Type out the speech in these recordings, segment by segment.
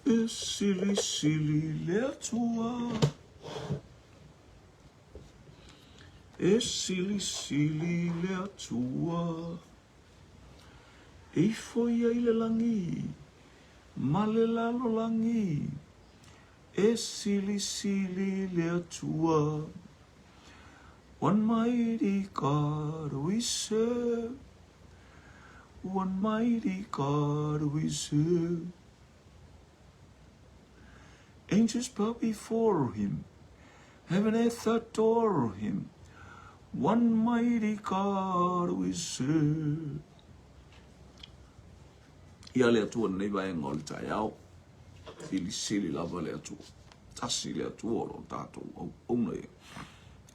E silisili le Atua, e silisili le Atua, e ifo ia i le lagi ma le lalolagi, e silisili le Atua. One mighty God we serve, One mighty God we serve. Angels bow before him, heaven and earth adore him. One mighty God we serve. Ia le Atua lenei vaega o le taeao, silisili lava le Atua. Tasi le Atua o lo tatou auauna ia.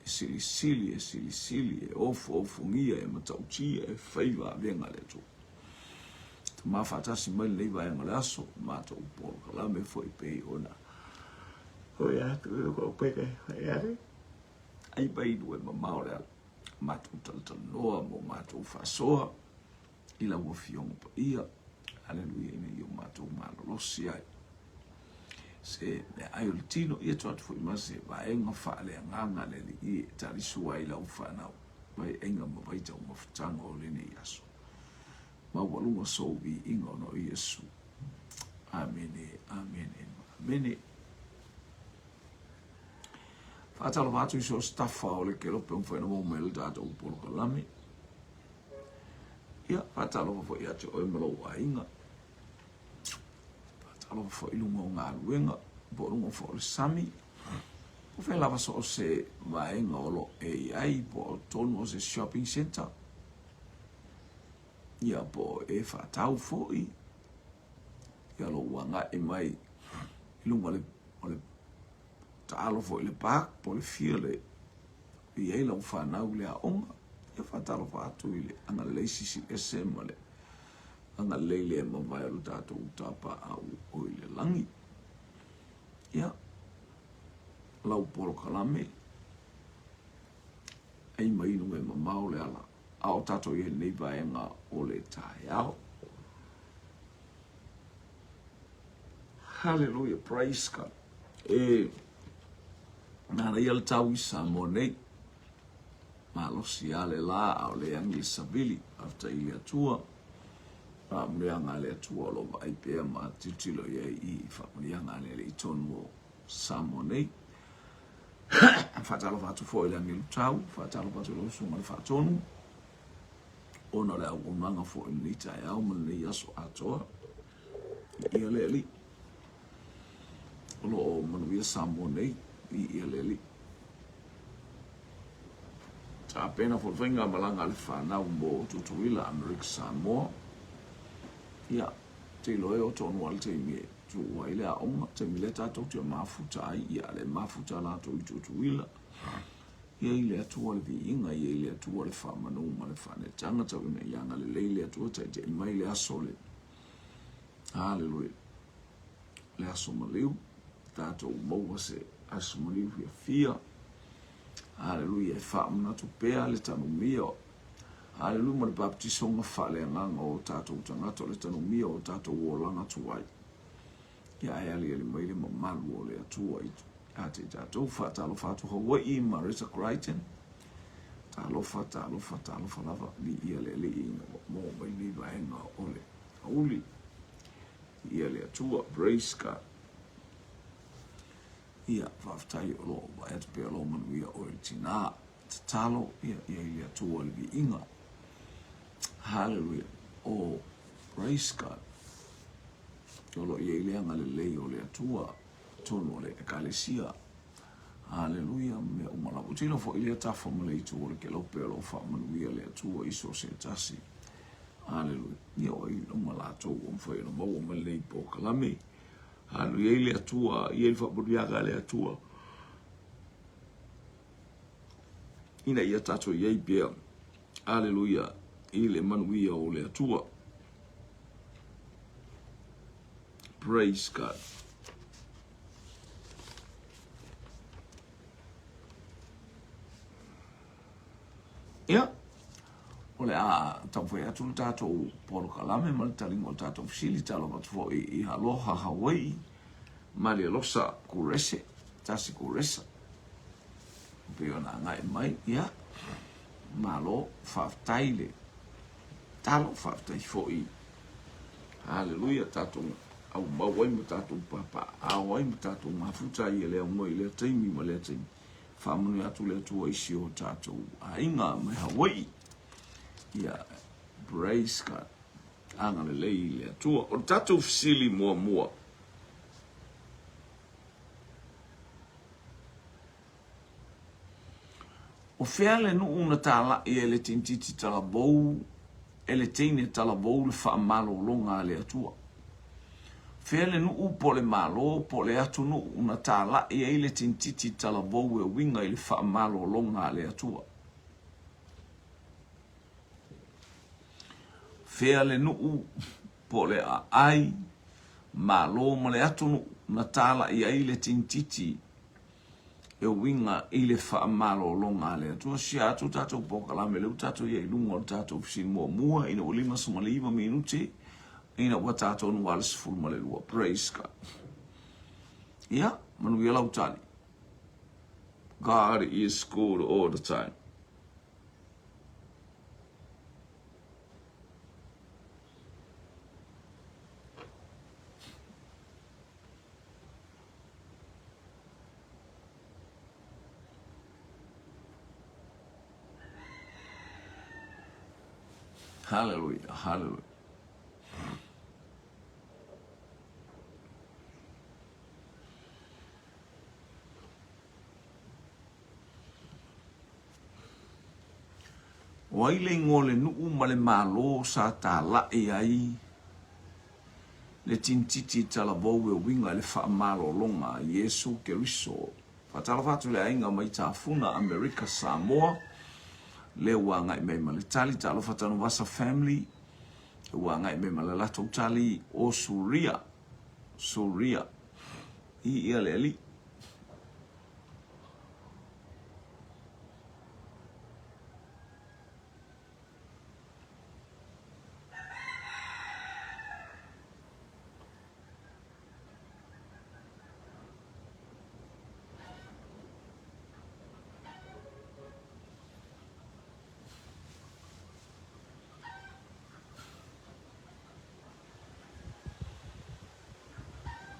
E silisili, e silisili, e ofoofo-ofogia, e matautia, e faiva avega le Atua. Tama faatasi mai lenei vaega o le aso, matou polokalame foi pei ona hoi atu e ko peke hoi atu. Ai pai lue mamao le ala. Matou talatalanoa mo matou faasoa i lau Afioga Paia. Aleluia ina ia o matou malolosi ai. Se meaai o le tino, ia tuu atu foi ma se vaega faaleagaga le Alii e talisua ai lau fanau vaiaiga ma vaitaumafataga o lenei aso. Maualuga sou viiga ona o Iesu. Amene, amene, amene. Faatalofa atu i so o se tafa o le kelope o mafai ona maua mai ai le tatou polokalame. Ia, faatalofa foi ia te oe ma lou aiga. Faatalofa foi i luga o galuega, po o luga foi o le sami. Po o fea lava so o se vaega o lo o e i ai, po o totonu o se shopping centre. Ia, po o e faatau foi. Ia, lou agai mai i luga o le taalo foi i le park po o le field e i ai lau fanau i le aoga. Ia faatalofa atu i le agalelei sisiese ma le agalelei le mavae o le tatou Tapaau o i le lagi. Ia, lau polokalame, ai mai i luga e mamao le ala, a o tatou i ai lenei vaega o le taeao. Hallelujah, praise God. E nana ia le tau i Samoa nei. Malosi lava le la a o le agi le savili. Faafetai i le Atua. Faamanuiaga a le Atua o lo o vaai pea ma tilotilo i ai i faamanuiaga a le Alii i totonu o Samoa nei. Faatalofa atu foi i le agelu tau, faatalofa atu i lau susuga i le Faatonu, ona o le auaunaga foi i lenei taeao ma lenei aso atoa. Ia le Alii. O lo o manuia Samoa nei, viia le Alii. Tapena foi le faigamalaga a le fanau mo Tutuila, Amerika Samoa. Ia, te iloa e oo tonu lava le taimi e tuu ai le aoga, taimi lea tatou te mafuta ai, ia le mafuta latou i Tutuila. Ia i le Atua le viiga, ia i le Atua le faamanu ma le faanetaga, tau ina ia agalelei le Atua, taitai mai le aso le Haleluia. Le aso maliu, tatou maua se aso maliu fiafia. Haleluia, e faamanatu pea le tanumia. Haleluia, ma le baptisoga faaleagaga o tatou tagata, o le tanumia o tatou olaga tuai. Ia ae aliali mai le mamalu o le Atua i ia te tatou. Faatalofa atu Hawaii, Marissa Crichton. Talofa, talofa, talofa lava. Viia le Alii ina ua maua mai lenei vaega o le auli. Viia le Atua. Praise God. Ia, faafetai o lo o vaai atu pea o lo o manuia oe le tinā. Tatalo, ia, ia i le Atua le viiga. Hallelujah. Oh, praise God. O lo o i ai le agalelei o le Atua i totonu o le Ekalesia. Haleluia, mea uma lava. Ou te iloa foi lea tafa ma le itu o le kelope o lo o faamanuia le Atua i so o se tasi. Haleluia. Ia o ai uma latou ua mafai ona maua mai lenei polokalame. Haleluia i le Atua, i ai le faamanuiaga a le Atua. Ina ia tatou i ai pea. Haleluia, i le manuia o le Atua. Praise God. Ia, o le a taumafai atu le tatou polokalame ma le taliga o le tatou fesili, talofa atu foi i Aloha Hawaii. Malialosa Kurese, tasi Kuresa. Pei ona agai mai, ia, malo, faafetai le talo, faafetai foi. Haleluia, tatou aumau ai ma tatou papaaao ai ma tatou mafuta ai e le aunoa i lea taimi ma lea taimi. Faamanuia atu le Atua i si o tatou aiga mai Hawaii. Ia, praise God. Agalelei i le Atua. O le tatou fesili muamua. O fea le nuu na talai ai le tintiti talavou e le teine talavou le faamalologa a le Atua? Fea le nuu po o le Malo po o le atunuu na talai ai le tintiti talavou e uiga i le faamalologa a le Atua? Fea le nuu po o le aai, Malo ma le atunuu na talai ai le tintiti e uiga i le faamalologa a le Atua. Sia atu tatou polokalame lea ua tatou i ai i luga o le tatou fesili muamua ina ua 59 minute ina ua tatou nu le 12. Praise God. Ia, manuia lau tali. God is good all the time. Hallelujah, hallelujah. O ai le igoa o le nuu ma le Malo sa talai ai le tinititi talavou e uiga i le faamalologa a Iesu Keriso? Faatalofa atu i le aiga mai Tafuna, Amerika, Samoa, lea ua agai mai ma le tali. Talofa Tanuvasa family, ua agai mai ma le latou tali o Suria, Suria, i ia le Alii.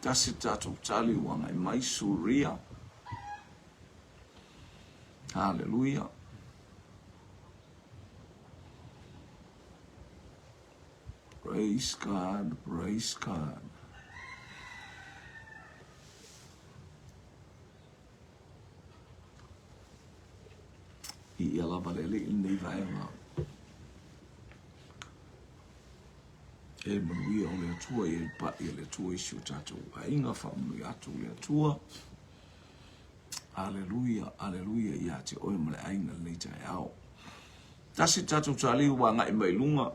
Tasi tatou tali ua agai mai Suria. Haleluia. Praise God, praise God. I ia lava le alii lenei vaega. E manuia o le Atua i le pai a le Atua i si o tatou aiga, faamanuia atu le Atua. Aleluia, aleluia ia te oe ma le aiga lenei taeao. Tasi tatou tali ua agai mai luga.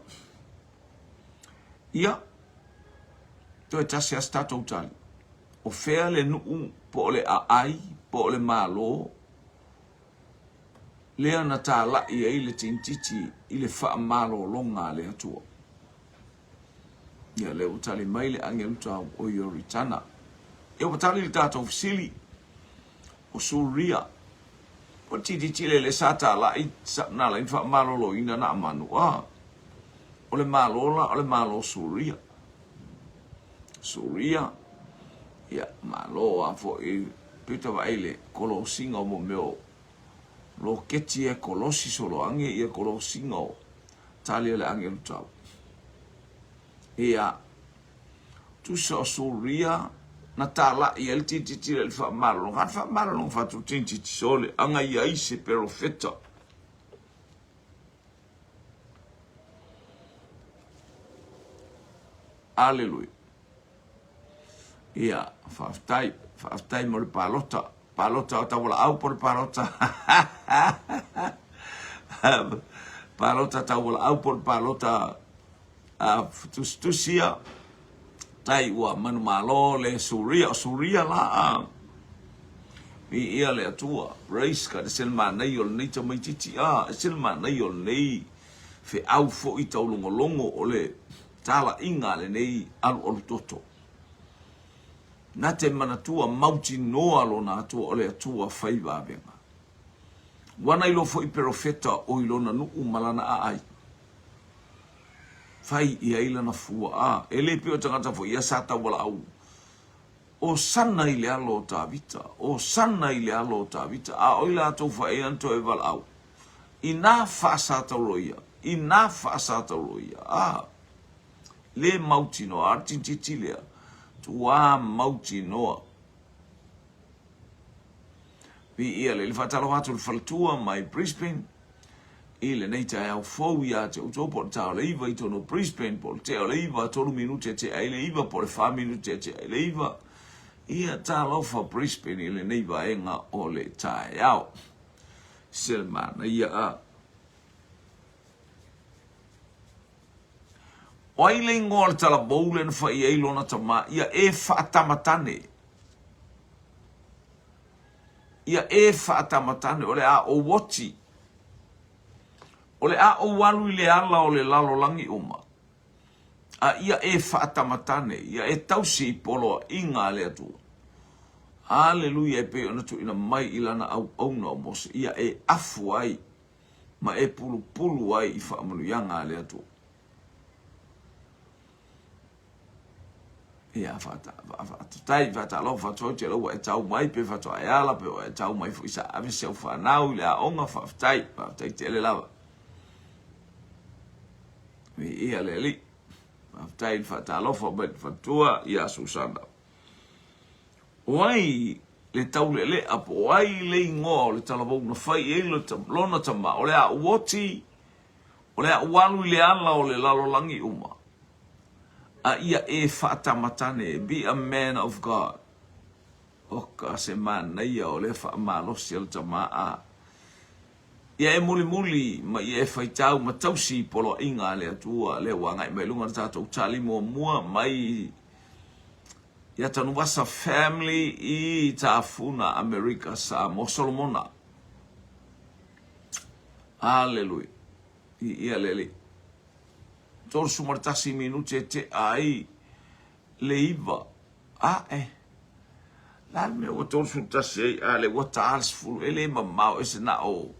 Ia, toe tasi lava se tatou tali. O fea le nuu po o le aai po o le Malo lea na talai ai le tinititi i le faamalologa a le Atua? Ia, lea ua tali mai le agelu tau o Ioritana. Ia, ua tali le tatou fesili, o Suria. O le tinititi lea lea sa talai, na ala ai ona faamaloloina Naamanu. A, o le Malo la, o le Malo Suria. Suria, ia, Malo a foi, pita vaai le kolosiga o mo mea o loketi e kolosi soloage ia kolosiga o tali a le agelu tau. Ia, tusa o Suria, na talai ai le tititi le faamalologa, le faamalologa fatu tititi sole, anga ia i se perofeta. Aleluia. Ia, faafetai, faafetai mo le palota. Palota o Taualaau po o le palota. Palota Taualaau po o le palota a tusitusia. Tai ua manumalo le Suria. O Suria la a. Viia le Atua. Praise God. E se le manaia o lenei tamaitiiti. A, e se le manaia o lenei feau foi taulogologo o le talaiga a lenei alualu toto. Na te manatua mautinoa lona Atua o le Atua fai vavega. Ua na iloa foi perofeta o i lona nuu ma lana aai. Fai i ai lana fua a e le pei o tagata foi ia sa taualaau. Osana i le alo o Tavita, Osana i le alo o Tavita, a o i latou faia na toe valaau. Inā faasatauroia, inā faasatauroia, a le mautinoa, a o le tintiti lea, tuā mautinoa. Viia le faatalofa atu le faletua mai Brisbane i lenei taeao fou ia te outou po o le ta o le 9 i totonu o Brisbane po o le tea o le 9, 3 minute e tea ai le 9 po o le 4 minute e tea ai le 9. Ia talofa Brisbane i lenei vaega o le taeao. Se le manaia a. O ai le ingoa o le talavou lea na fai ai lona tama ia e faatamatane? Ia e faatamatane, o le a ou oti. O le a ou alu i le ala o le lalolagi uma, a ia e faatamatane, ia e tausi i poloaiga a le Atua. Aleluia e pei ona tuuina mai i lana auauna o Mose, ia e afu ai ma e pulupulu ai i faamanuiaga a le Atua. Ia, faafetai, faatalofa atu au te ua e tau mai pe faatoa e ala pe ua e tau mai foi sa ave si au fanau i le aoga, faafetai, faafetai tele lava. Viia le Alii. Faafetai i le faatalofa mai le faletua ia Susana. O ai le taulealea po o ai le igoa o le talavou na fai i ai lona tama, o le a ou oti, o le a ou alu i le ala o le lalolagi uma, a ia e faatamatane, be a man of God. Oka se manaia o lea faamalosi a le tama a ia e mulimuli ma ia e faitau ma tausi i poloaiga a le Atua, lea ua agai mai luga le tatou tali muamua mai ia Tanuvasa family i Tafuna Amerika Samoa Solomona. Aleluia. Ia le Alii. 31 minute e tea ai le 9. Ae. La le mea ua 31 ai, a le ua ta le 10, e le mamao ese na o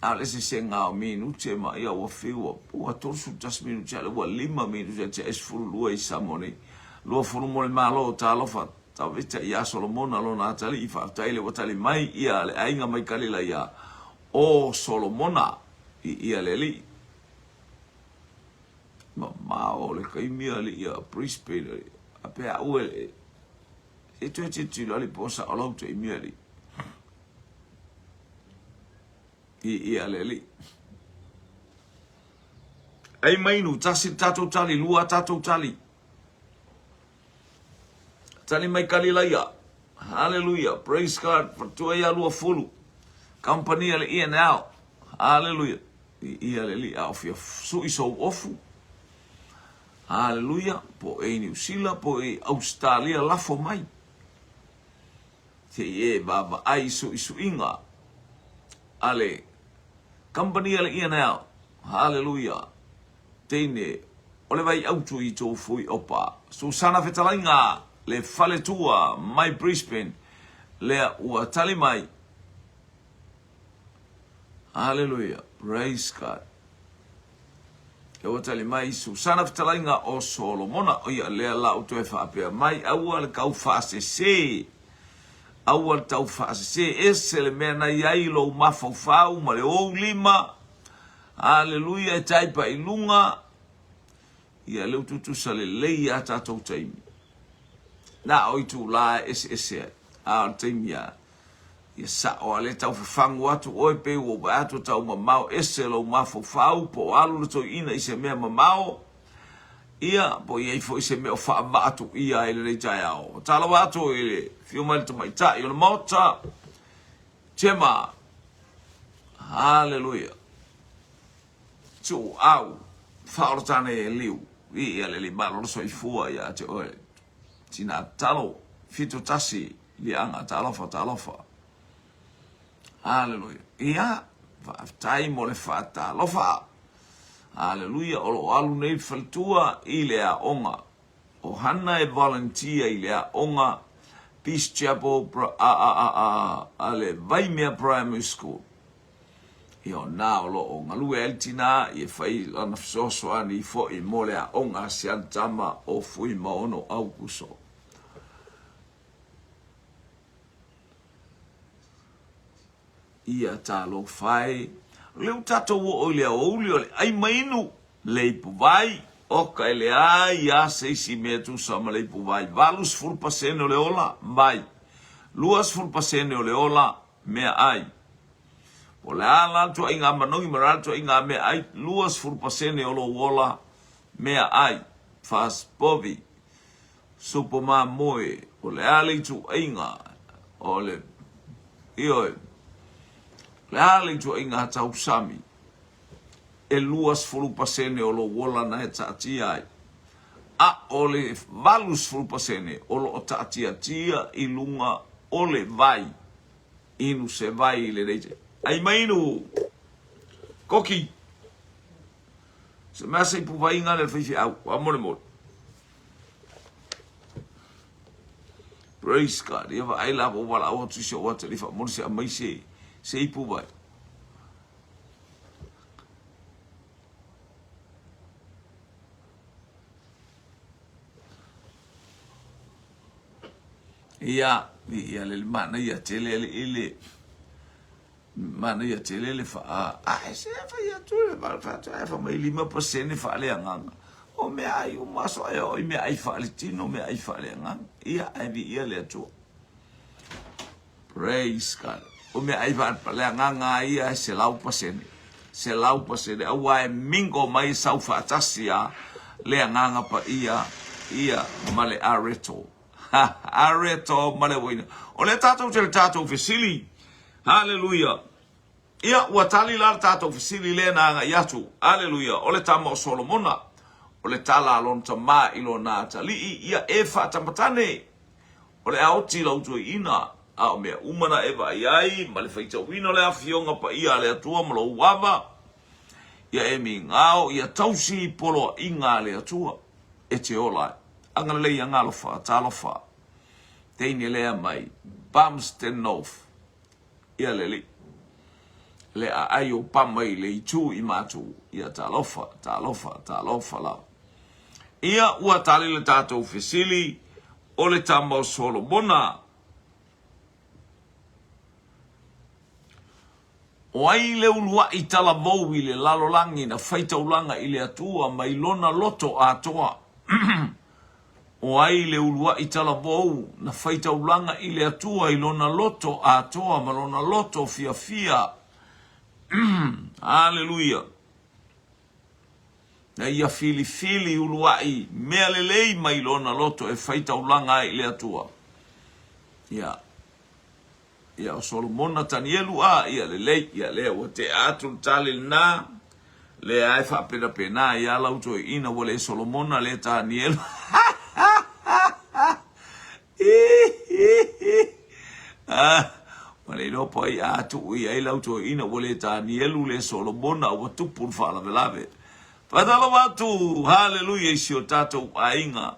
a o le eseesega o minute ma ia ua fiu ua, ua 31 minute a o lea ua 5 minute e tea ai 12 i Samoa nei. 20 mo le Malo, talofa Tavita ia Solomona lona atalii, faafetai le ua tali mai ia le aiga mai Kalilaia o Solomona i ia le alii. Mamao le taimi alii a Brisbane a pe au e e toe tilotilo alii po o sao lau taimi alii. I ia le alii. Ai mainu, tasi le tatou tali, lua tatou tali. Tali mai Kalilaia. Hallelujah. Praise God. Fatua ia lua fulu. Company a le ENL. Hallelujah. I ia le alii a o fia sui sou ofu. Hallelujah. Po e i Niu Sila, po e i Australia, lafo mai. Se i e vaavaai i suisuiga a le company a le ENL. Hallelujah. Teine o le vai autu i tou fui opa. Susana Fetalaiga le faletua mai Brisbane lea ua tali mai. Hallelujah. Praise God. Lea ua tali mai Susana Fetalaiga o Solomona. O ia lea la u toe faapea mai aua le tau faasese. Aua le tau faasese. Ese le mea na i ai lou mafaufau ma le ou lima. Aleluia e taipa i luga ia lea ua tutusa lelei a tatou taimi. Na o itulā e eseese ai, a o le taimi a ia sao a le tau fafagu atu oe pei ua ou vaai atu tau mamao ese lou mafaufau po o alu le toeaina i se mea mamao ia po o i ai foi se mea o faavaatuia ai lenei taeao. Talofa atu i le afio mai le tamaitai o le Maota, Gemma. Haleluia. Tuuau faaolatane e liu i ia le limalo le soifua ia te oe. Tina talo 71 liaga talofa talofa. Haleluia. Ia, faafetai mo le faatalofa. Haleluia, o lo o alu nei faletua i le aoga. O Hana e volunteer i le aoga Peace Chapel a a a a a le Vaimea Primary School. Ia o na o lo o galue ai le tina ia fai lana fesoasoani foi mo le aoga a si ana tama o Fuimaono Aukuso. Ia talofa e. O lea ua tatou oo i le aoauli o le ai ma inu, le ipuvai, oka e leai lava se isi mea e tusa ma le ipuvai. 80% o le ola, vai. 20% o le ola, meaai. Po o le a la le tuaiga manogi ma le a le tuaiga meaai, 20% o lou ola, meaai. Fasipovi, supo mamoe, o le a le ituaiga o le, ioe, o le a le ituaiga tausami, e 20% o lou ola na e taatia ai, a o le 80% o lo o taatiatia i luga o le vai, inu se vai i lenei taimi. Ai mai inu! Koki! Se mea se ipu vaiga le faifeau, faamolemole. Praise God. Ia vaai la ua valaau atu i si ou atalii faamoli se aumai se, se ipu vai. Ia, ia le manaia tele le ile manaia tele le faa ae se fai atu le faa ae fai mai 5% faaleagaga. O meaai uma aso e oo i meaai faaletino, meaai faaleagaga. Ia, ae viia le Atua. Praise God. O meaai faaleagaga ia e 100%. 100%. Aua e mingle mai sau faatasi a le agaga paia ia ma le areto. Ha, areto ma le uaina. O lea tatou te le tatou fesili. Haleluia. Ia, ua tali la le tatou fesili lea na agai atu. Aleluia! O le tama o Solomona, o le tala a lona tama i lona atalii, ia e faatamatane, o le a oti lau toeaina, a o mea uma na e vaai ai, ma le faitauina o le afioga paia a le Atua ma lou ava, ia e migao, ia tausi i poloaiga a le Atua, e te ola ai. Agalelei agalofa, talofa, teine lea mai Palmerston North. Ia le Alii, le aai o pama i le itu i matou, ia talofa, talofa, talofa lava. Ia ua tali le tatou fesili, o le tama o Solomona. O ai le uluai talavou i le lalolagi na faitaulaga i le Atua mai lona loto atoa? O ai le uluai talavou na faitaulaga i le Atua i lona loto atoa ma lona loto fiafia? Aleluia! Na ia filifili uluai mea lelei mai lona loto e faitaulaga ai i le Atua. Ia, Ia, o Solomona Tanielu, a, ia lelei, ia lea ua tea atu le tali lena, lea e faapenapena ai lava lau toeaina ua le Solomona le Tanielu. Ah, ua le iloa po ai a tuu i ai lau toeaina ua le Tanielu le Solomona ua tupu le faalavelave. Faatalofa atu, haleluia i si o tatou aiga.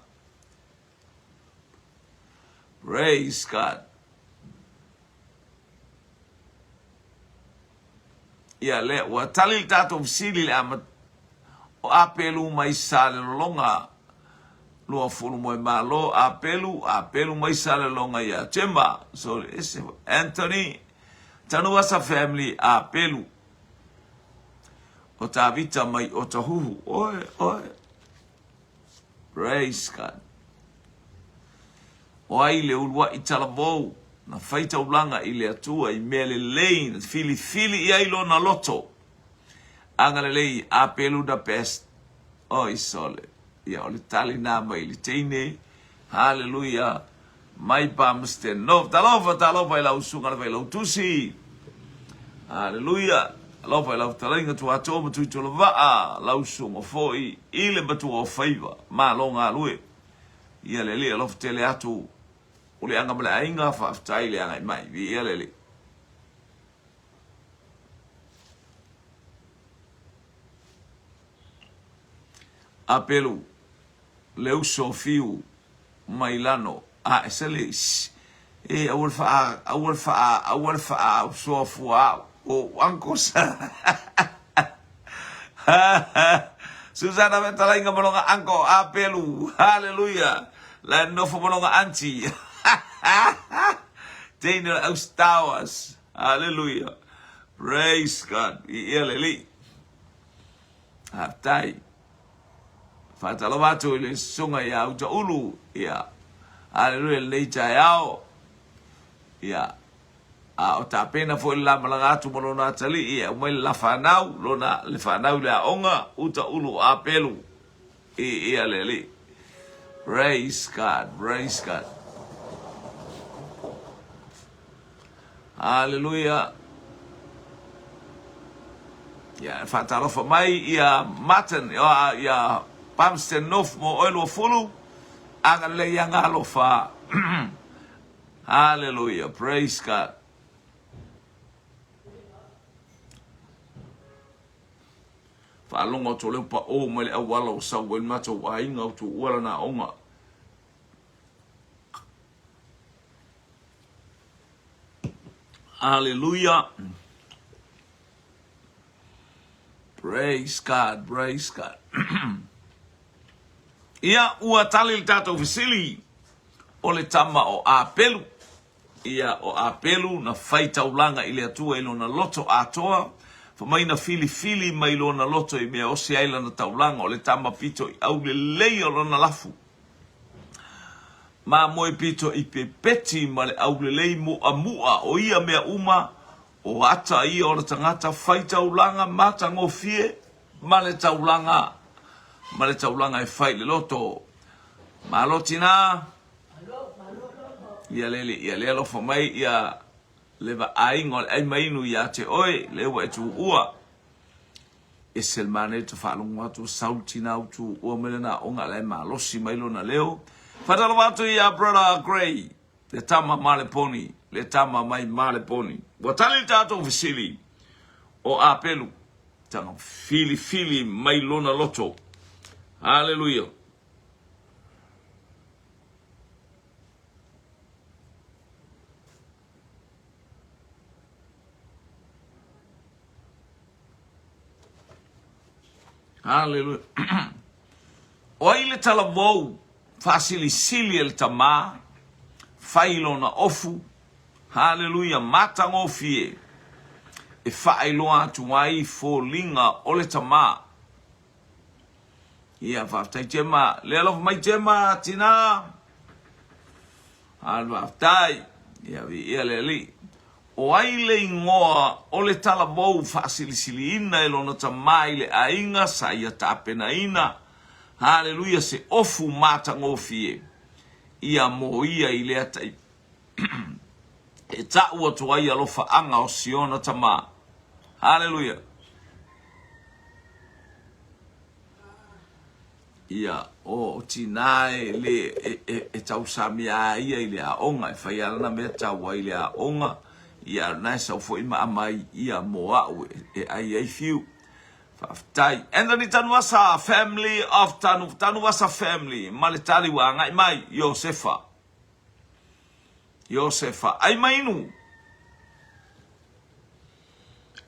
Praise God. Ia lea, ua tali le tatou fesili le ama o Apelu mai Salelologa Luafulu Moemalo Apelu, Apelu mai Salelologa ia Tema sorry, ese Anthony Tanuvasa family Apelu o Tavita mai Otahuhu oe oe Praise God. O ai le uluai talavou na faitaulaga i le Atua i mea lelei na filifili i ai lona loto. Agalelei Apelu the best. Oi sole. Ia o le tali na mai le teine. Hallelujah. Mai Palmerston North. Talofa, talofa i lau usuga le Failautusi. Haleluia. Talofa i lau fetalaiga Tuatoa ma Tuitolovaa, lau usuga foi i le matua o faiva. Malo galue. Ia le Alii alofa tele atu. O le aga ma le aiga, faafetai le agai mai. Viia le Alii. Apelu. le uso Fiu mai Lano, a e sele, shh, e aua le faa, aua le faa, aua le faa usoa fua au, o uncles. Susana fetalaiga ma lona uncle Apelu, hallelujah, la e nofo ma lona auntie. Teine o le Aus Towers, hallelujah, praise God, i ia le alii. Faafetai. Faatalofa atu i le susuga ia Utaulu, ia, haleluia i lenei taeao. Ia, a o tapena foi le la malaga atu ma lona atalii e aumai le la fanau, lona, le fanau i le aoga, Utaulu Apelu, i ia le alii. Praise God, praise God. Haleluia. Ia, e faatalofa mai ia Martin, ia, ia Palmerston North mo oe 20, agalelei ia galofa. Haleluia, praise God. Faalogo atu o leo paʻō mai le auala ua sau ai le matou aiga o tuua lana aoga. Hallelujah. Praise God, praise God. Ia, ua tali le tatou fesili o le tama o Apelu. Ia, o Apelu na fai taulaga i le Atua i lona loto atoa, fa mai na filifili mai lona loto i mea osi ai lana taulaga o le tama pito i aulelei o lona lafu. Mamoe pito i pepeti ma le aulelei muʻamuʻa o ia mea uma, o ata ia o le tagata fai taulaga matagofie ma le taulaga ma le taulaga e fai i le loto. Malo tina, ia lele, ia le alofa mai ia le vaaiga o le ai mainu ia te oe, le ua e tuua. Ese le manaia te faalogo atu o sau le tina u tuua mai lana aoga a la e malosi mai lona leo. Faatalofa atu ia Brother Gray, le tama Maleponi, le tama mai Maleponi. Ua tali le tatou fesili o Apelu, tanga filifili mai lona loto. Haleluia. Haleluia. O ai le talavou faasilisili e le tamā, fai lona ofu, haleluia, matagofie, e faailoa atu ai foliga o le tamā. Ia, faafetai Jema. Le alofa mai Jema, tina. A faafetai. Ia, viia le Alii. O ai le igoa o le talavou faasilisiliina e lona tamā i le aiga sa ia tapenaina, haleluia, se ofu matagofie ia mo ia i lea taimi e ta'u atu ai alofaaga o Siona tamā. Haleluia. Ia, o tinā e le, e, e, e tausamia a ia i le aoga, e fai a lana mea taua i le aoga, ia, na e sau foi ma amai ia mo a'u e, e ai ai fiu. Faafetai. Anthony Tanuvasa, family of Tanu, Tanuvasa family, ma le tali ua agai mai, Iosefa. Iosefa, ai mainu.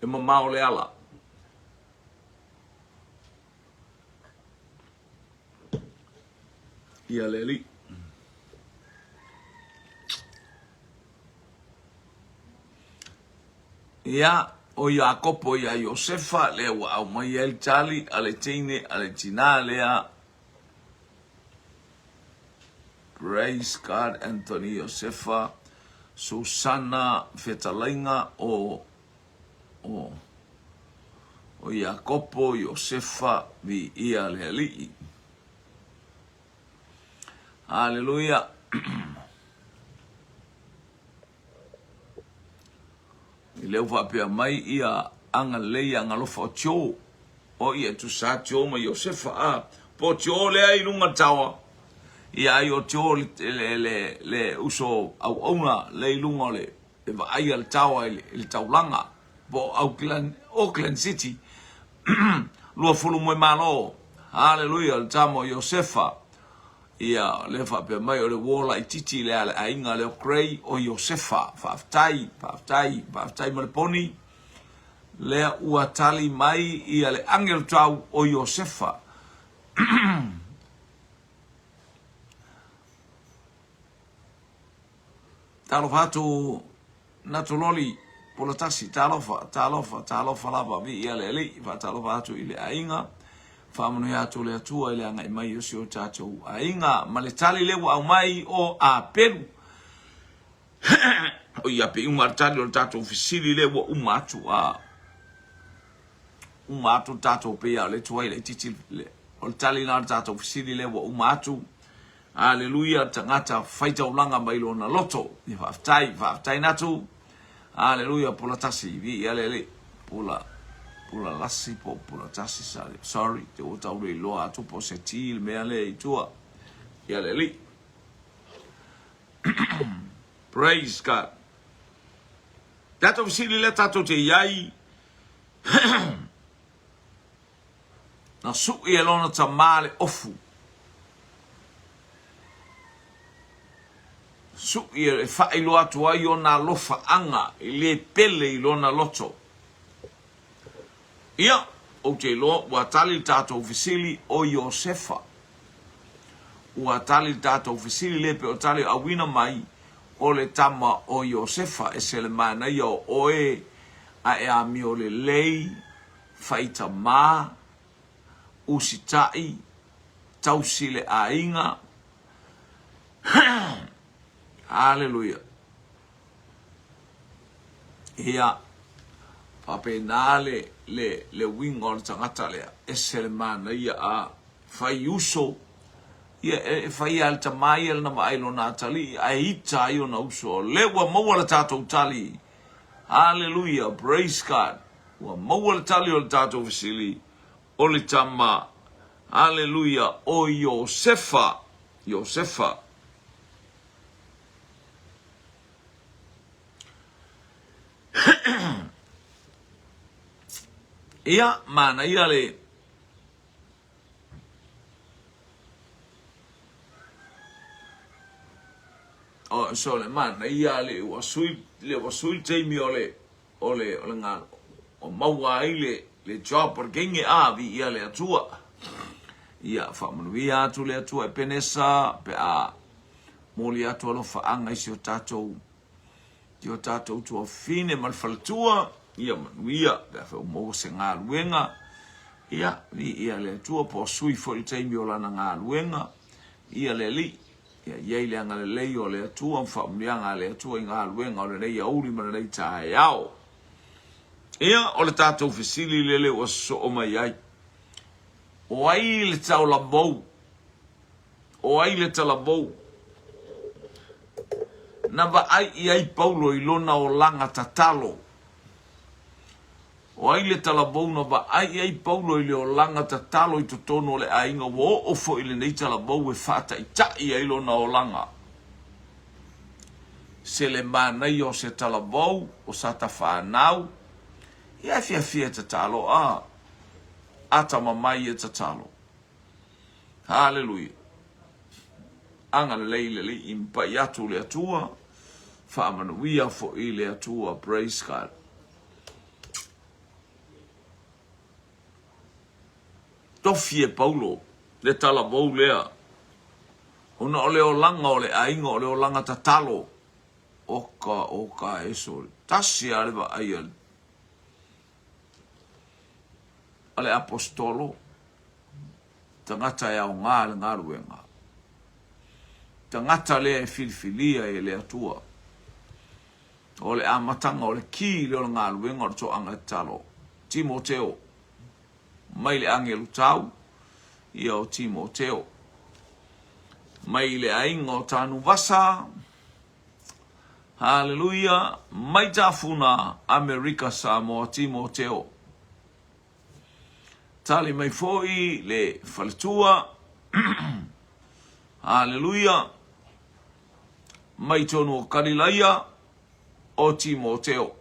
E mamao le ala. Ia le alii. Ia, o Iakopo iā Iosefa, lea ua aumai ai le tali a le teine a le tinā lea. Praise God, Anthony Iosefa, Susana fetalaiga o o o Iakopo, Iosefa, viia le Alii. Haleluia. I lea ua faapea mai ia agalelei agalofa o Tio. O ia tusa Tio ma Iosefa a. Po Tio lea i luga tawa. Ia ai o Tio le, le, le, le uso auauna le i luga o le e vaaia le tawa i le, i le taulaga po o Auckland, Auckland City. 20 moe malo. Haleluia, le tama o Iosefa. Ia, lea faapea mai o le uo laititi lea a le aiga lea o Gray o Iosefa. Faafetai, faafetai, faafetai Maleponi. Lea ua tali mai ia le agelu tau o Iosefa. Talofa atu Natololi Polatasi, talofa, talofa, talofa lava, viia le Alii, faatalofa atu i le aiga, faamanuia atu le Atua i le agai mai o si o tatou aiga, ma le tali lea ua aumai o Apelu. O ia pe uma le tali o le tatou fesili lea ua uma atu a uma atu le tatou pei a o le tuai laitiiti o le tali na o le tatou fesili lea ua uma atu. Aleluia, tagata faitaulaga mai lona loto. Ia faafetai, faafetai Natu. Aleluia, pula tasi, viia le Alii. Pula, pula lasi po pula tasi, sorry, te ua tau le iloa atu po se ti le mea lea i tua. Ia le Alii. Praise God. Tatou fesili lea tatou te iai. Na sui e lona tamā le ofu. Sui e faailoa atu ai ona alofaaga e le pele i lona loto. Ia, ou te iloa ua tali le tatou fesili o Iosefa. Ua tali le tatou fesili le pei o tali auina mai o le tama o Iosefa. E se le manaia o oe a e amio lelei faitamā, usitaʻi, tausi le aiga. Haleluia. Ia, faapena le, le, le uiga o le tagata lea. Ese le manaia a fai uso. Ia, e, e fai lava le tamā ia lana vaai lona atalii, ae ita ai ona uso. O lea ua maua le tatou tali. Haleluia, praise God. Ua maua le tali o le tatou fesili, o le tama, aleluia, o Iosefa, Iosefa. Ia, manaia le Oh, so le manaia le ua sui le ua sui le taimi o le o le o le ga o maua ai le le job o le kenge a viia le Atua. Ia faamanuia atu le Atua e Penesa pe a moli atu alofaaga i si o tatou i o tatou tuafafine ma le faletua, ia manuia pe afai ua maua se galuega, ia viia le Atua po o sui foi le taimi o lana galuega, ia le Alii. Ia i ai le agalelei o le Atua ma faamanuiaga a le Atua i galuega o lenei aoauli ma lenei taeao. Ia, o le tatou fesili lele ua sosoo mai ai. O ai le taolamou? O ai le talamou? Na vaai i ai Paulo i lona olaga tatalo. O ai le talavou na vaai i ai Paulo i le olaga tatalo i totonu o le aiga ua oo foi lenei talavou e faataitai ai lona olaga? Se le manaia o se talavou o Satafanau, ia e fiafia e tatalo a atamamai e tatalo. Haleluia. Agalelei le Alii ma pai atu le Atua, faamanuia foi le Atua. Praise God. Tofi e Paulo le talavou lea, ona o le olaga o le aiga, o le olaga tatalo. Oka, oka e sole. Tasi lava le vaai a le, a le aposetolo, tagata e aoga le galuega. Tagata lea e filifilia e le Atua. O le amataga o le ki lea o le galuega o le toaga tatalo. Timoteo, mai le agelu tau, ia o Timoteo. Mai le aiga o Tanuvasa, haleluia, mai Tafuna, Amerika Samoa, Timoteo. Tali mai foi le faletua, haleluia, mai tonu o Kalilaia, o Timoteo.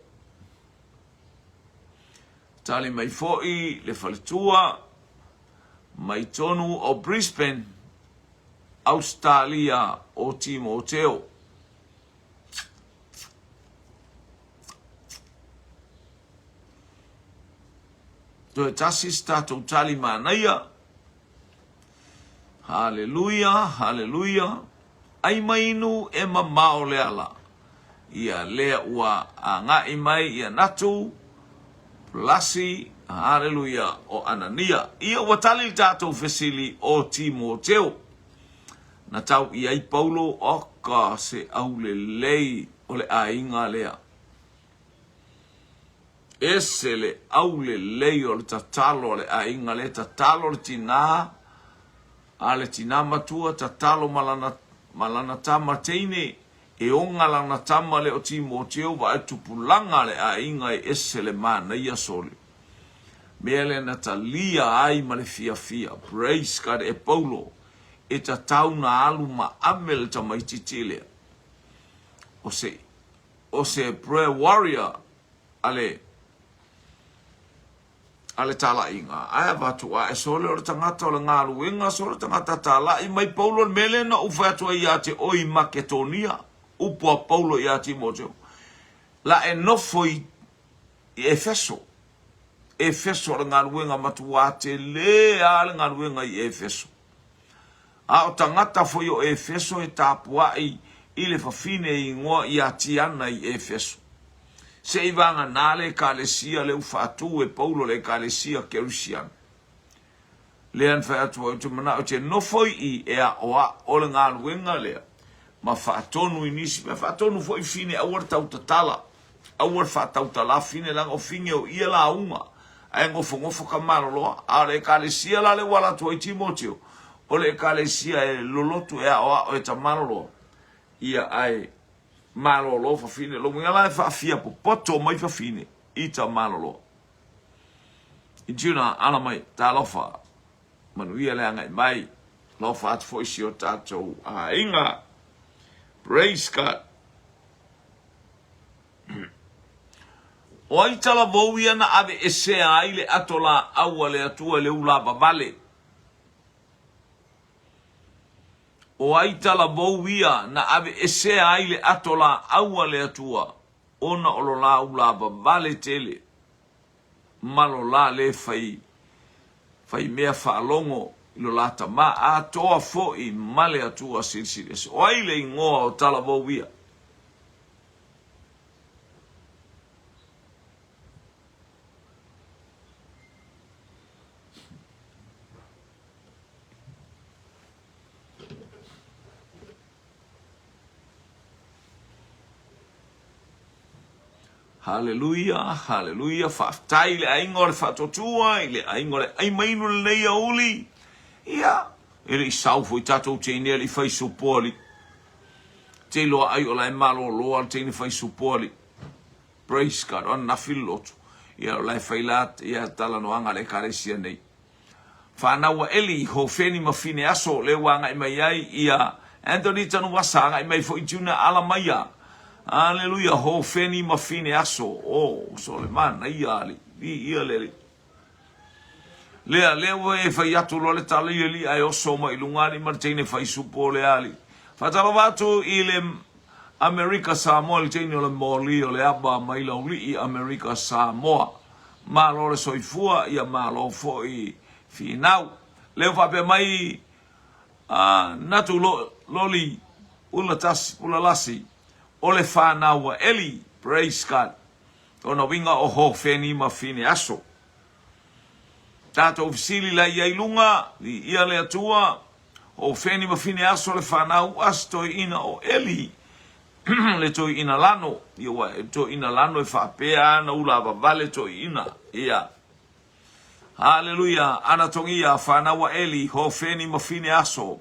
Tali mai foi le faletua, mai tonu o Brisbane, Ausetalia o Timoteo. Toe tasi se tatou tali manaia. Haleluia, haleluia. Ai mainu e mamao le ala. Ia lea ua agai mai ia Natu, Plasi, haleluia, o Anania. Ia ua tali le tatou fesili o Timoteo. Na tau i ai Paulo, oka se aulelei o le aiga lea. Ese le aulelei o le tatalo a le aiga lea, tatalo le tinā a le tinā matua, tatalo ma lana, ma lana tama teine, e oga lana tama lea o Timoteo, vaai tupulaga a le aiga e ese le manaia sole. Mea lea na talia ai ma le fiafia, praise God, e Paulo, e tatau na alu ma ave le tamaititi lea. O se, o se prayer warrior a le a le talaiga, ae avatu ae sole o le tagata o le galuega, sole tagata talai mai Paulo le mea lea na ou fai atu ai ia te oe i Maketonia, upu a Paulo ia Timoteo, la e nofo i Efeso. Efeso o le galuega matuā tele a le galuega i Efeso. A o tagata foi o Efeso e tapuai i le fafine e igoa ia Tiana i Efeso. Se i vagana le Ekalesia lea ua faatu e Paulo le Ekalesia Kerisiano. Lea na fai atu ai, ou te manao e te nofo i i e aʻoaʻo le galuega lea ma faatonu i nisi mea, faatonu foi fine aua le tautatala, aua le faatautala fine leaga o fine o ia lauga ae gofogofo ka maloloa. A o le Ekalesia la lea ua ala atu ai Timoteo, o le Ekalesia e lolotu e aʻoaʻo e tamaloloa, ia ae malolo fafine. Lona uiga la e faafiapopoto mai fafine i tamaloloa. I Juna, ala mai, talofa, manuia le agai mai, alofa atu foi si o tatou aiga. Praise God. O ai talavou ia na aveesea ai le ato laau a le Atua i le ulavavale? O ai talavou ia na aveesea ai le ato laau a le Atua ona o lo la ulavavale tele ma lo la le fai fai mea faalogo i lo la tama atoa foi ma le Atua Silisili Ese? O ai le igoa o talavou ia? Haleluia, haleluia, faafetai i le aiga o le faatuatua, i le aiga o le aimainu lenei aoauli. Ia, e le i sau foi tatou teine alii fai supo alii. Te iloa ai o la e malolo a le teine fai supo alii. Praise God, o ananafi le lotu. Ia, o la e fai la ia talanoaga a le Ekalesia nei. Fanau a Eli, Hofeni ma Fineaso, lea ua agai mai ai ia Anthony Tanuvasa, agai mai foi Juna Alamaia. Aleluia, Hofeni ma Fineaso. Oh, Solemana, ia alii, viia le Alii. Lea, lea ua e fai atu loa le tala i alii ae oso mai i luga alii ma le teine fai supo o le alii. Faatalofa atu i le Amerika Samoa i le teine o le moli o le aba mai Laulii Amerika Samoa. Malo le soifua, ia malo foi finau. Lea ua faapea mai a Natu Loli Ula Tasi, Ula Lasi, o le fanau a Eli, praise God. Ona uiga o Hofeni ma Fineaso. Tatou fesili la i ai luga, viia le Atua, Hofeni ma Fineaso le fanau a se toeaina o Eli, le toeaina lano, ia ua e toeaina lano e faapea ana ula vavale toeaina, ia. Haleluia, ana togia, fanau a Eli, Hofeni ma Fineaso.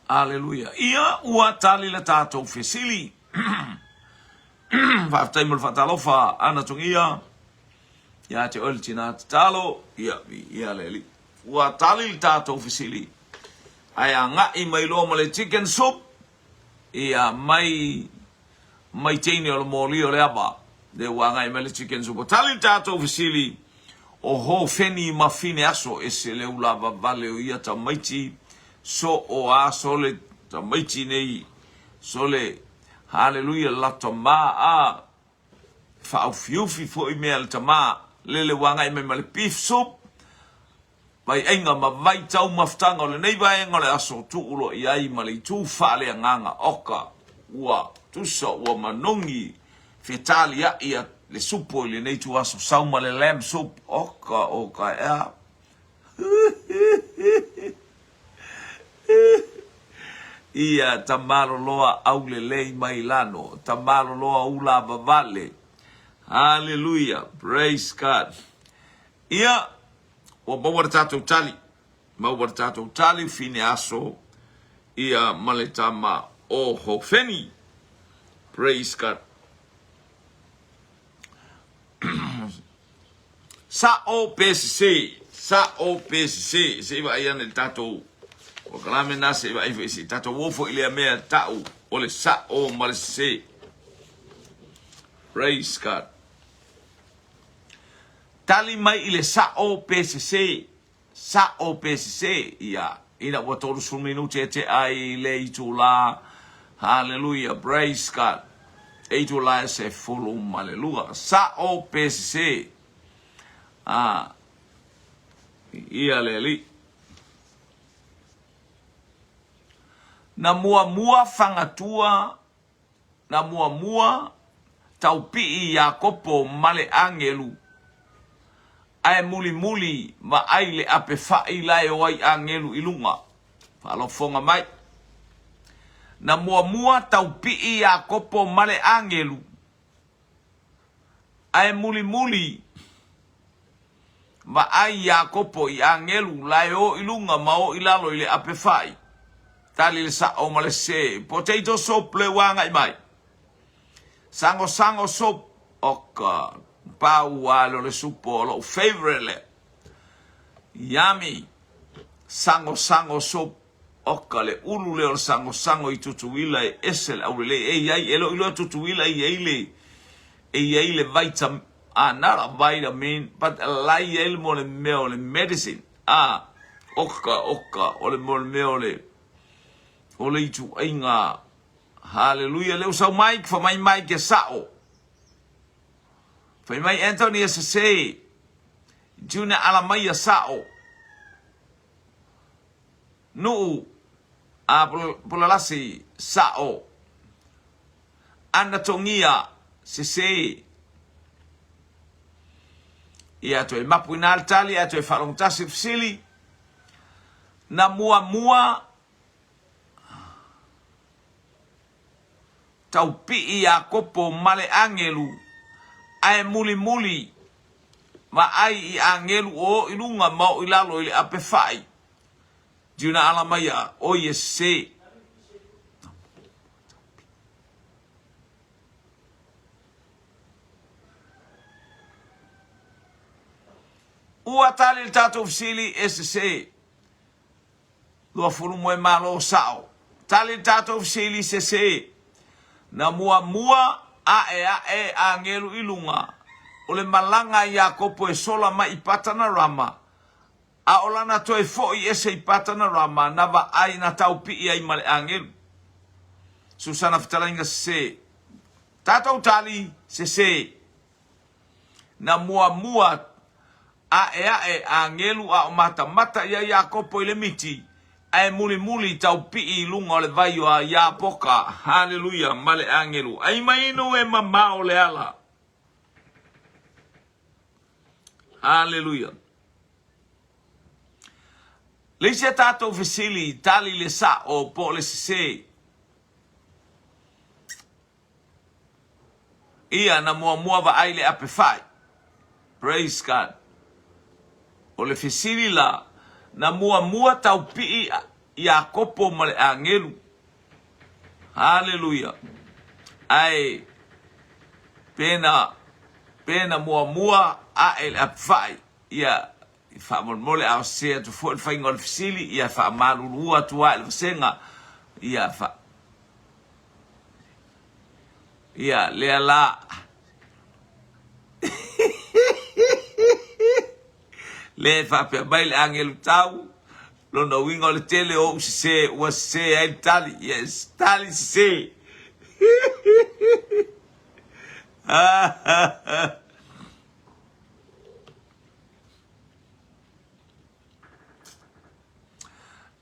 Aleluia. Ia ua tali le tatou fesili. Faafetai mo le faatalofa Ana Togia. Ia te oe le tina tatalo. Ia, ia le alii. Ua tali le tatou fesili. Ae agai mai loa ma le chicken soup. Ia, mai, mai teine o le moli o le ava, lea ua agai mai le chicken soup. Tali le tatou fesili, o Hofeni ma Fineaso, ese le ulavavale o ia tamaiti, so o aso le tamaiti nei, sole, haleluia, lata ma a, faaufiufi foi mea a le tama, lele ua agai mai ma le beef soup, Vaiaiga ma vaitaumafataga o lenei vaega o le aso tuu loa i ai ma le itu faaleagaga oka ua tusa ua manogi fetaliai a le supo i lenei ituaso sau ma le lamb soup oka oka ea Ia tamaloloa aulelei mai lano tamaloloa ula vavale Hallelujah praise God Ia, ua maua le tatou tali, maua le tatou tali, Fineaso, ia ma le tama o Hofeni. Praise God. Sa'o pe sese, sa'o pe sese, se i vaai ane i le tatou polokalame na, se i vaai foi se i tatou o foi i lea mea ta'u o le sa'o ma le sese. Praise God. Tali mai i le sa'o pe sesē, sa'o pe sesē, ia, ina ua 30 minute e tea ai le itulā, haleluia, praise God, e itulā e 12, sa'o pe sesē, a, ia le Alii. Na muamua fagatua Na muamua taupii Iakopo ma le agelu, ae mulimuli vaai le ape fa'i lae o ai agelu i luga. Faalofoga mai. Na muamua taupii Iakopo ma le agelu, ae mulimuli vaai Iakopo i agelu lae o i luga ma o i lalo i le ape fa'i. Tali le sa'o ma le sē. Potato soup le ua agai mai. Sagosago soup. Oka, pau lava lea o le supo o lo'u favourite lea. Yummy. Sagosago soup. Oka, le ulu lea o le sagosago i Tutuila e ese le aulelei. E i ai, e le o iloa Tutuila e i ai le, e i ai le vitamin, ah, not a vitamin, but la e i ai le mo le mea o le medicine. A, oka, oka, o le mo le mea o le, o le ituaiga. Haleluia, lea ua sau Mike, fai mai Mike e sa'o. Fai mai Anthony e sese. Junior ala mai ia sa'o. Nu'u, a Pulalasi, sa'o. Anatongia, sese. Ia toe mapu ina le tali, ae toe faalogotasi le fesili. Na muamua taupii Iakopo ma le agelu, ae mulimuli vaai i agelu o o i luga ma o i lalo i le ape fa'i. Juna ala mai a oi e sese. Ua tali le tatou fesili e sese. 20 moe malo sa'o. Tali le tatou fesili sese. Na muamua a'e a'e agelu i luga o le malaga a Iakopo e sola mai i Patanarama, a o lana toe fo'i ese i Patanarama na vaai na taupii ai ma le agelu. Susana fetalaiga sese. Tatou tali sese. Na muamua aʻeaʻe agelu a o matamata iā Iakopo i le miti, ae mulimuli taupii i luga o le vai o Iapoka, haleluia, ma le agelu, ai mai inu e mamao le ala. Haleluia. Le isi a tatou fesili, tali le sa'o po o le sese. Ia na muamua vaai le ape fa'i. Praise God. O le fesili la, na muamua taupii Iakopo ma le agelu. Haleluia. Ae pe na, pe na muamua ae le ape fa'i. Ia, faamolemole a o sese atu foi le faiga o le fesili, ia faamalulu atu lava i le vasega. Ia, fa. Ia, lea la. Lea e faapea mai le agelu tau, lona uiga o le tele o ou sese ua sese ai le tali. Yes, tali sese.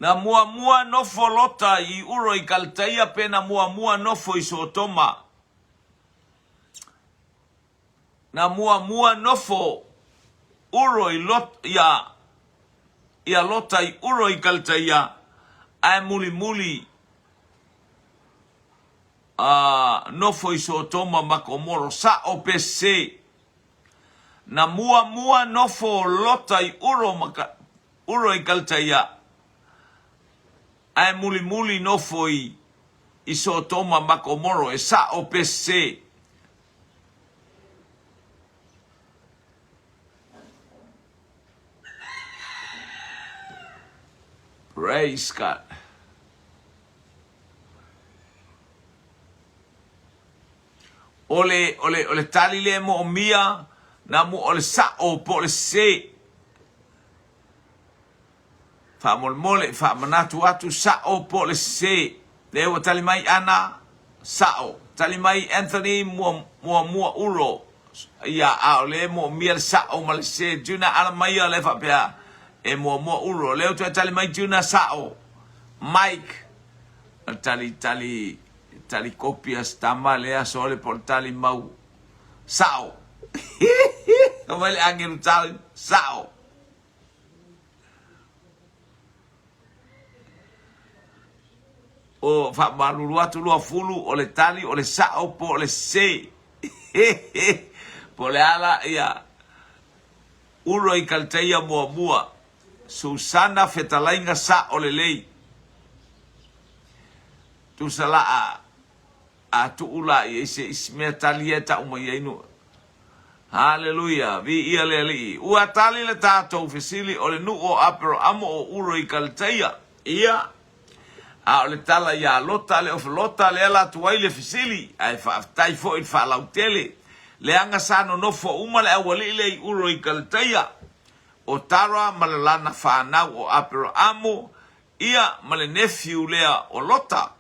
Na muamua nofo Lota i Uro i Kalataia pe na muamua nofo i Sotoma? Na muamua nofo Uro i Lot, ia, ia Lota i Uro i Kalataia, ae mulimuli a nofo i Sotoma ma Komoro. Sa'o pe sese? Na muamua nofo Lota i Uro ma Uro i Kalataia, ae mulimuli nofo i i Sotoma ma Komoro, e sa'o pe sese? Praise God. O le, o le, o le tali lea e moomia, na mu, o le sa'o po o le sese. Faamolemole, faamanatu atu, sa'o po o le sese. Lea ua tali mai Ana, sa'o. Tali mai Anthony, mua, muamua uro. Ia, a o lea e moomia le sa'o ma le sese. Juna, ala maia lea faapea, e muamua uro. Lea ua toe tali mai Juna, sa'o. Mike, tali, tali, tali kopi a se tama lea sole po o le tali mau sa'o. Fai le agelu tali, sa'o. O faamalulu atu Luafulu, o le tali o le sa'o po o le sese. Po o le a la ia Uro i Kalteia muamua, Susana fetalaiga sa'o lelei. Tusa la a a tuu la i ai se isi mea tali ia e tau mai ai nu. Haleluia, viia le Alii. Ua tali le tatou fesili o le nuu o Aperoamo o Uro i Kaleteia. Ia, a o le tala iā Lota, le ofe Lota, lea la tuai le fesili, ae faafetai foi i le faalautele. Leaga sa nonofo uma le aualii lea i Uro i Kaleteia, o Tara ma le lana fanau o Aperoamo, ia ma le nephew lea o Lota.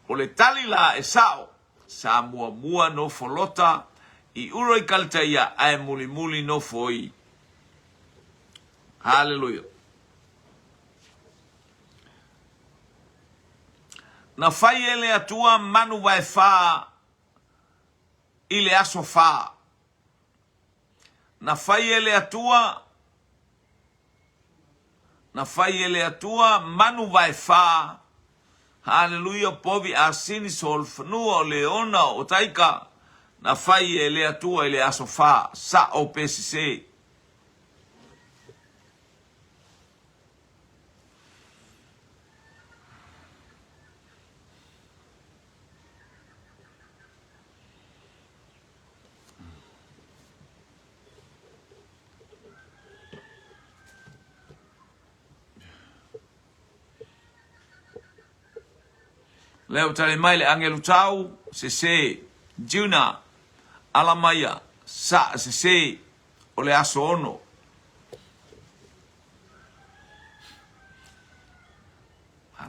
O le tali la e sa'o, sa muamua nofo Lota i Ura i Kalitaia ae mulimuli nofo i Haleluia. Na fai e le Atua manu vaefā i le aso fā. Na fai e le Atua, na fai e le Atua manu vaefā, Haleluia, povi asini solofanua o leona o taika, na fai e le Atua i le aso fā, sa'o pe sesē. Lea ua tali mai le agelu tau, sese, Juna, ala maia, sa, sese, o le aso ono.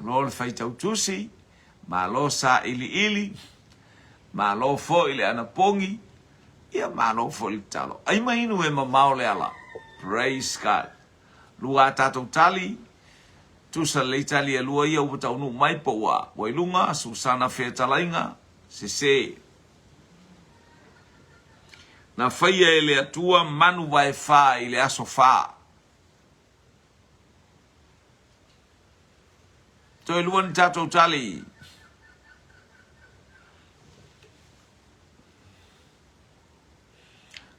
Malo le faitau tusi, malo sailiili, malo foi le anapogi, ia malo foi le tatalo. Ai ma inu e mamao le ala. Praise God. Lua a tatou tali, tusa lelei tali e lua ia ua taunuu mai po ua ua i luga, Susana Fetalaiga, sese. Na faia e le Atua manu vaefā i le aso fā. Toe lua ni tatou tali.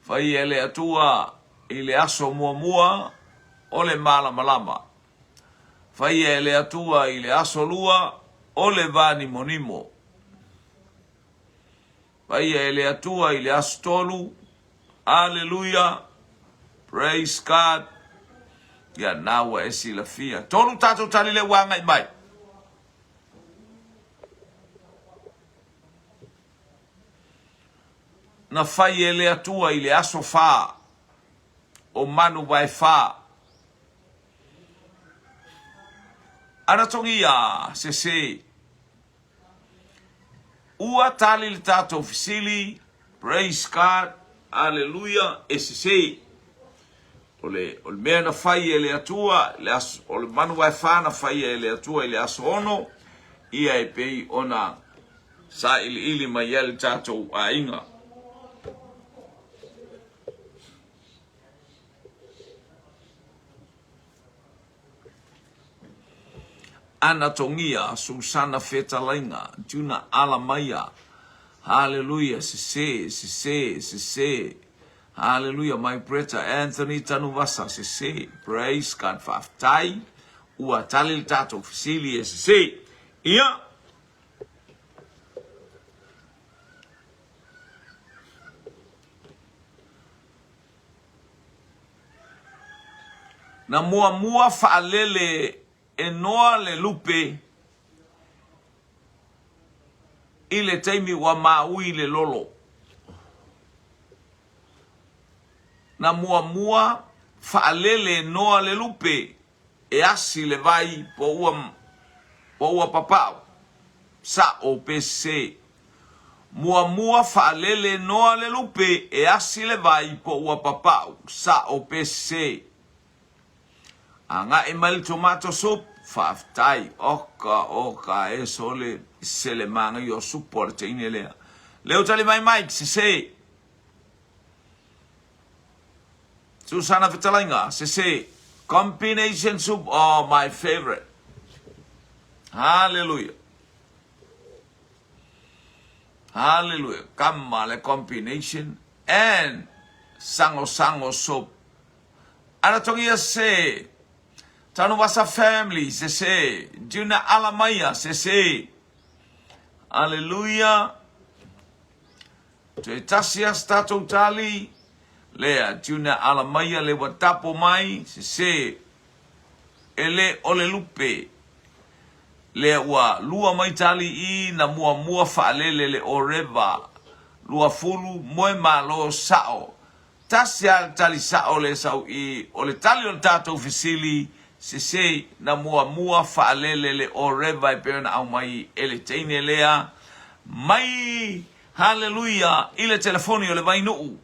Fai e le Atua i le aso muamua o le malamalama. Fai e le Atua i le aso lua o le vanimonimo. Fai e le Atua i le aso tolu. Aleluia! Praise God! Ia, na ua e silafia. Tolu tatou tali lea ua agai mai. na fai e le Atua i le aso fa o manu vaefa. Anatogia sese. Ua tali le tatou fesili, praise God, Aleluia, e sese. O le, o le mea na fai e le Atua, le aso, o le manu vaefa na faia e le Atua i le aso ono, ia e pei ona sailiili mai ai le tatou aiga. Anatogia, Susana Fetalaiga, Juna Alamaia, Haleluia, sese, sese, sese, Haleluia, my brother Anthony Tanuvasa, sese, praise God, faafetai, ua tali le tatou fesili e sese. Ia, Na muamua faalele e Noa le lupe i le taimi ua maui le lolo. Na muamua faalele e Noa le lupe e asi le vai po ua po ua papau. Sa'o pe sese. Muamua faalele noa le lupe e asi le vai po ua papau. Sa'o pe sese. Agai mai le tomato soup, faafetai. Oka oka e sole sele manaia o supo a le teine lea. Leo tali mai Mike, sese. Susana Fetalaiga, sese. Combination soup, oh my favorite. Hallelujah. Hallelujah. Kama le combination and sango sango soup. Aratongia se. Tanuvasa family sese. Juna Alamaia sese. Hallelujah. Toe tasi a se tatou tali, lea Juna Alamaia le ua tapo mai, sese e le o le lupe. Lea ua lua mai tali i na muamua faalele le Oreva, luafulu moe malo sao. Tasi a le tali sao le sau i o le tali o le tatou fesili, sese na muamua faalele le Oreva e pei ona aumai e le teine lea mai Haleluia! I le telefoni o le Vainuu.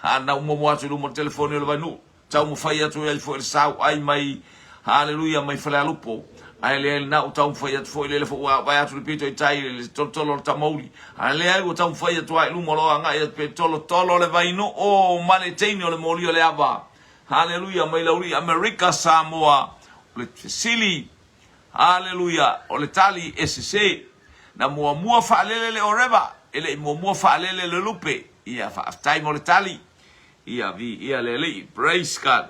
Ha, na umuamu atu i luma o le telefoni o le Vainuu. Taumafai atu ai foi le sauai mai, haleluia, mai Falealupo. Ae leai lena ua taumafai atu foi lele foi ua vae atu le pito i tai i le tolotolo o le tamauli. Ae leai ua taumafai atu lava i luma o lo o agai atu pe tolotolo le Vainuu ma le teine o le moli o le ava. Haleluia, mai Laulii, Amerika, Samoa. O le fesili, Haleluia! O le tali e sese. Na muamua faalele le Oreva, e le i muamua faalele le Lupe. Ia, faafetai mo le tali. Ia, viia le Alii. Praise God.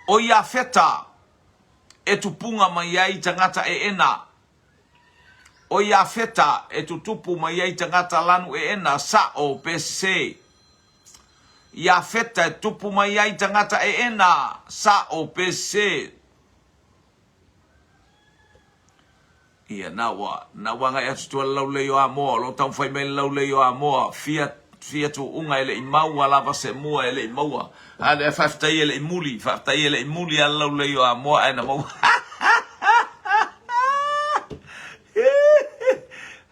O Iafeta e tupuga mai ai tagata eena. O Iafeta e tutupu mai ai tagata lanu eena, sa'o pe sese. Iafeta e tupu mai ai tagata eena, sa'o pe sese. Ia, na ua, na ua agai atu tua le laulei o Amoa, o lo o taumafai mai le laulei o Amoa, fia, fia tuuga e le i maua lava se mua e le i maua. A lea faafetai e le i muli, faafetai e le i muli a le laulei o Amoa ae na maua.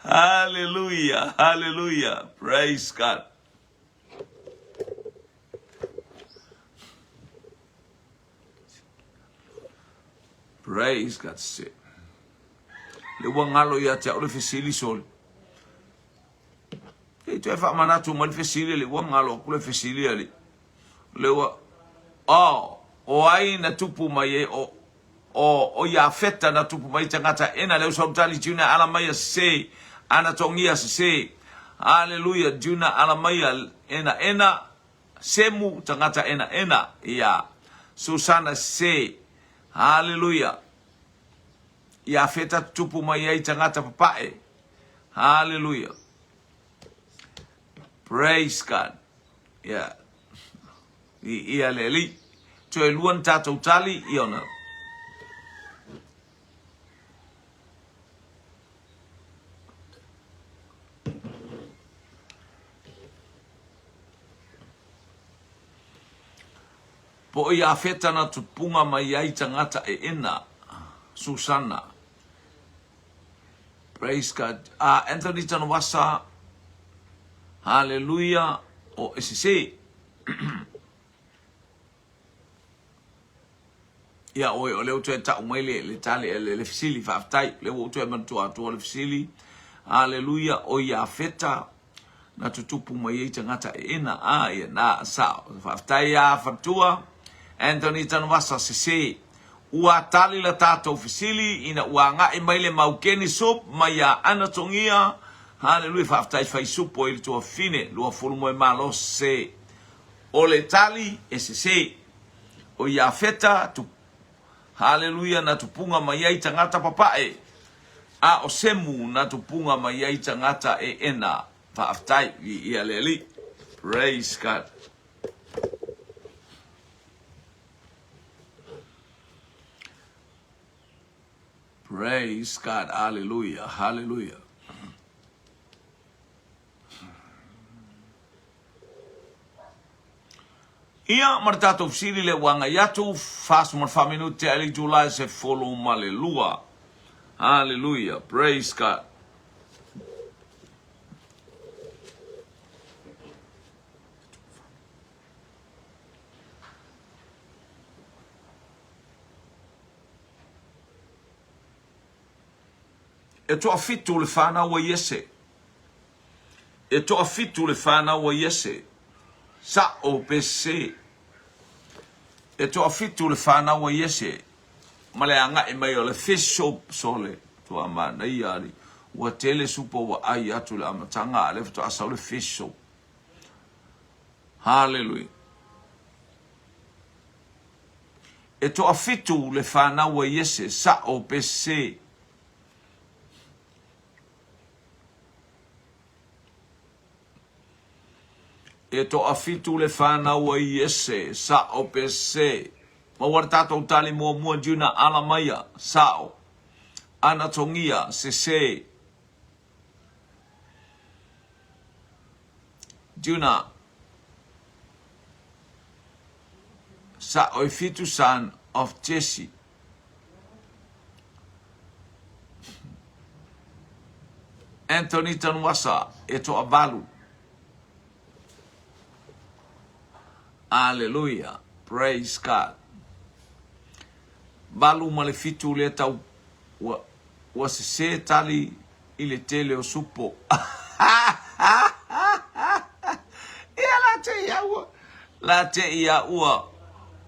Hallelujah, hallelujah, praise God. Praise God se. Le ua ngalo ia te au le fesili sole. E toe faamanatu mai le fesili le ua ngalo aku le fesili ali. Le ua oh, o ai na tupu mai e o o o Iafeta na tupu mai tagata ena le usau tali Juna ala mai se ana tongia se. Hallelujah Juna ala mai ena ena Semu tagata ena ena ia Susana se. Hallelujah. Iafeta tupu mai ai tagata papae. Hallelujah. Praise God. Yeah. I ia le Alii. Toe lua ni tatou tali, ia ona. Po o Iafeta na tupunga mai ai tagata eena. Susana. Praise God. Anthony Tanuvasa. Hallelujah. O e sese. Ia oe, o lea ua toe tau mai le, le tali, le, le fesili, faafetai, lea ua ou toe manatua atu le fesili. Aleluia, o Iafeta, na tutupu mai ai tagata eena. Ah, ia, na, sao. Faafetai ia Fatua, Anthony Tanuvasa, sese. Ua tali la tatou fesili ina ua agai mai le maukeni soup mai ia Ana Togia. Haleluia, faafetai fai supo i le tuafafine, 20 moe malo, sese. O le tali, e sese. O Iafeta, tu, haleluia, na tupunga mai ai tagata papae, a o Semu na tupunga mai ai tagata eena. Faafetai, viia le Alii. Praise God. Praise God. Hallelujah. Hallelujah. Ia, ma le tatou fesili lea ua agai atu, 44 minute a le itula e 12. Hallelujah. Praise God. E toafitu le fanau a Iese. E toafitu le fanau a Iese. Sa'o pe sese. E toafitu le fanau a Iese. Ma le aga'i mai o le fish soup sole. Tua manaia ali. Ua tele supo ua ai atu i le amataga a lea faatoa sau le fish soup. Hallelujah. E toafitu le fanau a Iese, sa'o pe sese. E toafitu le fanau a Iese, sa'o pe sese. Maua le tatou tali muamua Juna ala maia, sa'o. Ana Togia, sese. Juna, Sa'o e fitu son of Jesse. Anthony Tanuvasa, e toavalu. Aleluia. Praise God. Valu ma le fitu lea tau ua, ua sese tali i le tele o supo. Ia la te ia ua, la te ia ua,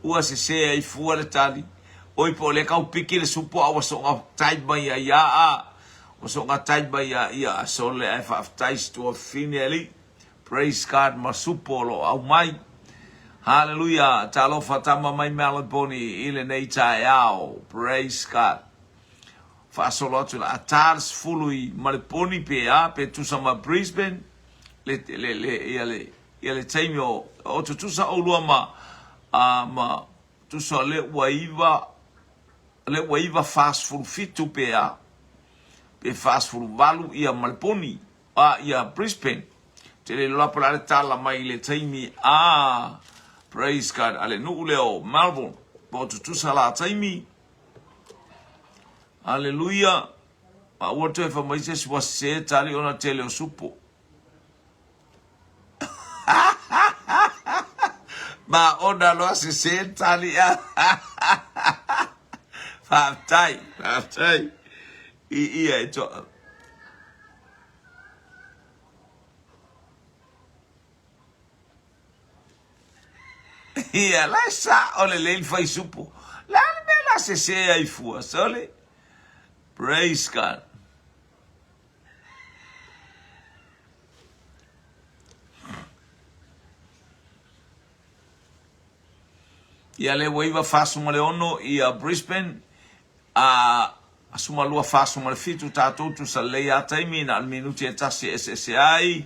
ua sese ai fua le tali. Oi po o lea kau piki le supo a ua soga tai mai ai ia a. Ua soga tai mai ia ia a sole ae faafetai si tuafafine alii. Praise God ma supo o lo o aumai. Hallelujah. Talofa tama mai Melbourne i lenei taeao. Praise God. Faasolo atu la a ta le 10 i Maleponi pe a pe tusa ma Brisbane le le le ia le ia le taimi o o tutusa oulua ma a ma tusa le ua iva le ua iva 47 pe a pe 48 ia Maleponi a ia Brisbane te le loa po le a le tala mai i le taimi a praise God a le nuu lea o Melbourne po o tutusa la taimi Aleluia! Ma ua toe fai mai se isi ua sese tali ona tele o supo. Ma ona loa sese tali a. Faafetai, faafetai. I ia e toa. Ia, la e sa'o lelei le fai supo. Le a le mea la sese ai fua, sole? Praise God. Ia le ua iva 46 ia Brisbane, a 12 47 tātou tusa lelei a taimi na o le minuti e tasi e eseese ai.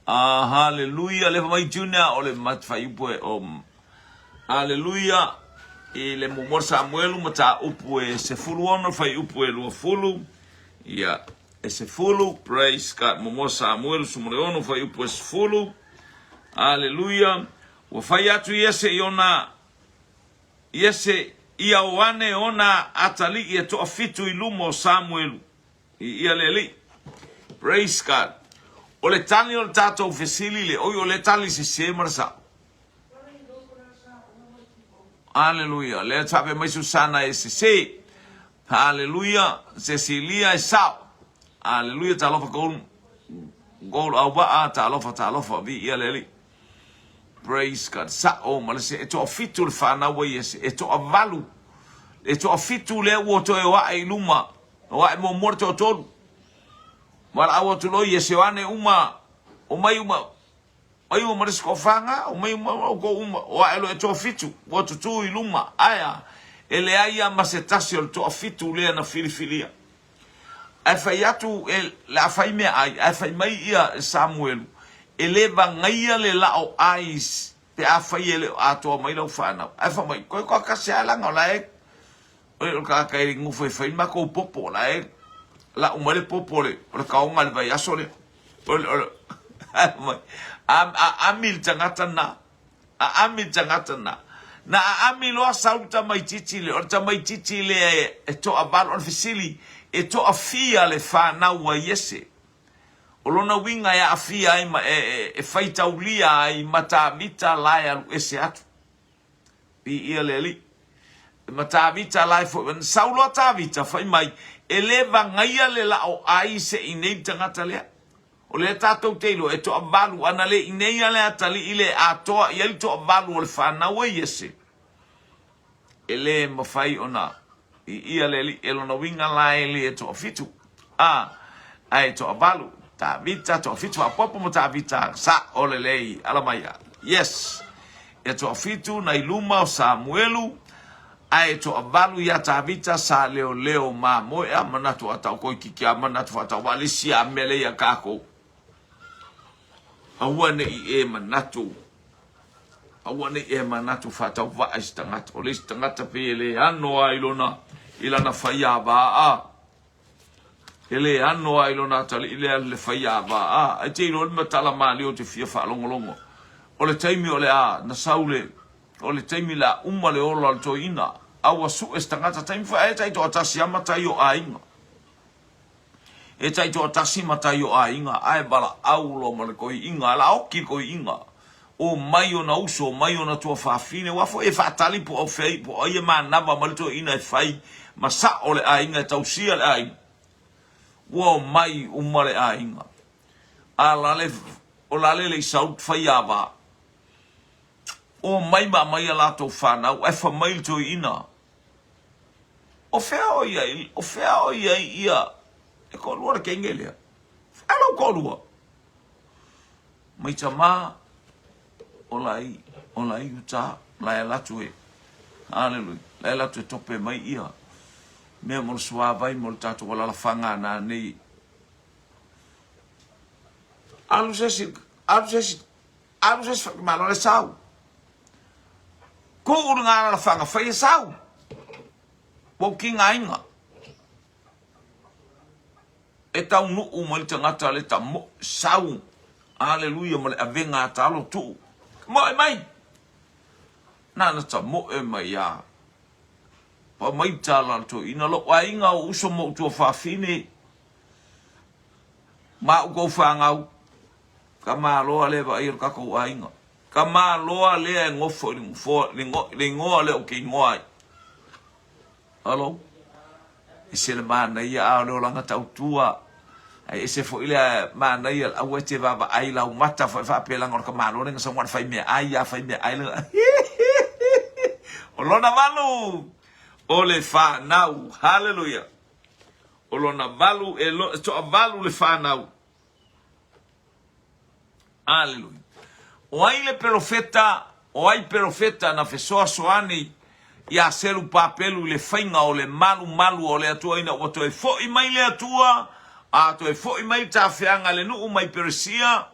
Ah, haleluia, lefa mai Junior o le mat faiupu e o Haleluia i le muamua Samuelu mataupu e 16 faiupu e 20 ia e 10 praise God muamua Samuelu 16 faiupu e 10 Haleluia ua fai atu Iese i ona. Iese ia Oane ona atalii e toafitu i luma o Samuelu. I ia le Alii. Praise God. O le tali o le tatou fesili le, oi o le tali sese ma le sao. Aleluia. Lea faapea mai Susana e sese. Aleluia. Cecilia e sao. Aleluia. Talofa gold, gold auvaa. Talofa, talofa. Viia le Alii. Praise God. Sao ma le se. E toafitu le fanau a Iese. E toavalu. E toafitu lea ua toe o ae i luma. O ae muamua le toatolu. Valaau atu loa Iese o ane uma. O mai uma. Mai uma ma le isi toafaga, o mai uma outou uma, o ae loa e toafitu, ua tutū i luma, ae a? E leai a ma se tasi o le toafitu lea na filifilia. Ae fai atu e le a fai meaai, ae fai mai ia e Samuelu, E le vagaia le lao ai pe afai e le o atoa mai lau fanau. Ae fai mai, Koe toatasi a laga o la e o le tagata e nofo e fai le matou popo, o la e lau mai le popo o le taoga i le vaiaso lea. Aami le tagata lena. Aami le tagata lena. Na aami loa sau le tamaitiiti lea. O le tamaitiiti lea e toavalu. O le fesili, e toafia le fanau a Iese? O lona uiga e aafia ai ma e faitaulia ai ma Tavita la e alu ese atu. Viia le Alii. Ma Tavita la e foi. Na sau loa Tavita, fai mai, e le vagaia le lao ai se i nei le tagata lea. O lea tatou te iloa, e toavalu, ana le i nei a le atalii le atoa i ai le toavalu o le fanau a Iese, e le mafai ona viia le Alii. E lona uiga la e le toafitu, a, ae toavalu. Tavita, toafitu faaopoopo ma Tavita, sao lelei, ala mai a. Yes! E toafitu nai luma o Samuelu, ae toavalu ia Tavita sa leoleo mamoe a manatu a tau toeitiiti a manatu faatauvaa le isi a mea lea ia tatou. Aua ne i e manatu, aua ne i e manatu faatauvaa i se tagata. O le isi tagata pei e le ano lava i lona, i lana faiava a. E le ano lava i lona atalii lea le faiava a. Ai te iloa le matala malie ou te fia faalogologo. O le taimi o le a na sau le, o le taimi le a uma le ola o le toeaina, a ua sue se tagata taimi foi ae taitoatasi lava matai o aiga. E taitoatasi matai o aiga ae valaau loa ma le toeaina, a la oki le toeaina. Omai ona uso, omai ona tuafafine, aua foi e faatali po o fea, po o ai e manava mai le toeaina e fai ma sao le aiga, e tausia le aiga. Ua omai uma le aiga. A la le, o la le le i sau faiava. Omai ma aumai a latou fanau, ae fai mai le toeaina, O fea o i ai, o fea o i ai ia, e toalua le teine lea. Fea lou toalua? Mai tama o la i, o la i uta, la e alu atu e, haleluia, la e alu atu e tope mai ia mea mo le suavai mo le tatou alalafaga nanei. Alu se isi, alu se isi, alu se isi faimalo le sau. Tuu le alalafaga, fai e sau. Ua ou tigaina. E taunuu mai le tagata le tamoe sau aleluia ma le avega a talo tuu tamoe mai nana tamoe mai a pa mai tala le toeaina lou aiga o uso ma ou tuafafine ma au tou fanau ka maloa lea vaaia le tatou aiga ka maloa lea e nofo i le igoa lea ou te igoa ai Hello. Ese le manaia a o le olaga tautua. Ae ese foi le manaia aua e te vaavaai lau mata foi faapea leaga o le tamaloa lea na sau na o le fai meaai a fai meaai le O lona valu o le fanau. Hallelujah. O lona valu e lo, toavalu le fanau. Aleluia. O ai le perofeta, o ai perofeta na fesoasoani iā Serupapelu i le faiga o le malumalu o le Atua ina ua toe foi mai le Atua, a toe foi mai le tafeaga i le nuu mai Peresia?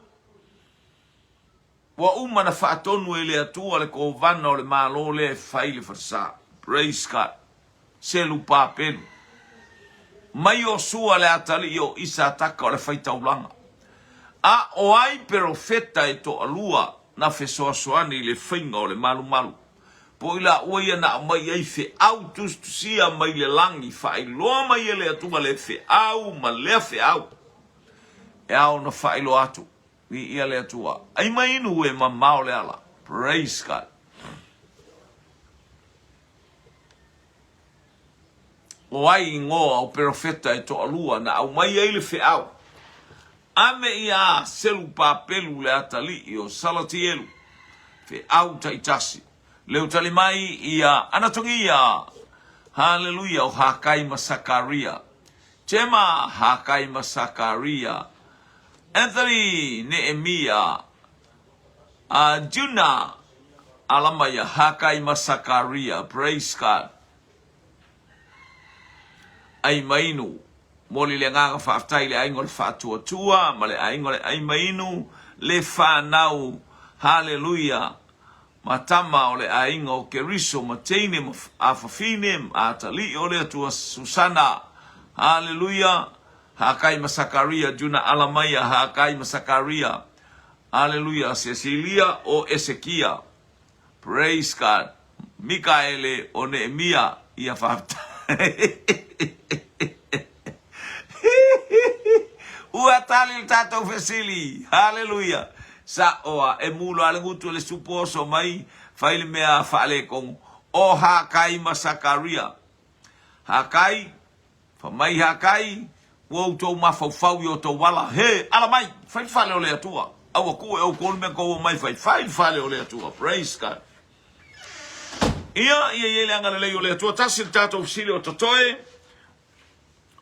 Ua uma na faatonu e le Atua le kovana o le Malo lea e fai le falesa. Praise God. Selupapelu. Mai Iosua le atalii o Isataka o le faitaulaga. A o ai perofeta e toalua na fesoasoani i le faiga o le malumalu? Po o i laua ia na aumai ai feau tusitusia mai le lagi, faailoa mai e le Atua le feau ma lea feau e ao ona faailoa atu. Viia le Atua. Ai mai inu e mamao le ala. Praise God. O ai ingoa o perofeta e toalua na aumai ai le feau? Ame ia Selupapelu le atalii o Salatielu, feau taitasi. Leu tali mai ia Anatogia, Haleluia, o Hakai ma Sakaria. Jema, Hakai ma Sakaria. Anthony, Neemia, a Juna, Alama ia Hakai ma Sakaria. Praise God. Ai mainu. Moli le agaga faafetai i le aiga o le Faatuatua ma le aiga o le Ai Mainu, le fanau, haleluia, ma tama o le aiga o Keriso ma teine ma afafine ma atalii o le Atua Susana, haleluia, Hakai ma Sakaria, Juna Alamaia, Hakai ma Sakaria, haleluia, Sesilia o Esekia. Praise God. Mikaele o Neemia, ia faafetai. Ua tali le tatou fesili. Haleluia. Sa'oa, e mulo a le gutu e le supu oso mai, fai le mea faaletonu. O Hakai ma Sakaria. Hakai, Fa mai Hakai, ua outou mafaufau i outou ala, he, ala mai, fai le fale o le Atua. Aua kuu e oukou le mea kou o mai fai, fai le fale o le Atua. Praise God. Ia, ia i ai le agalelei o le Atua. Tasi le tatou fesili o totoe.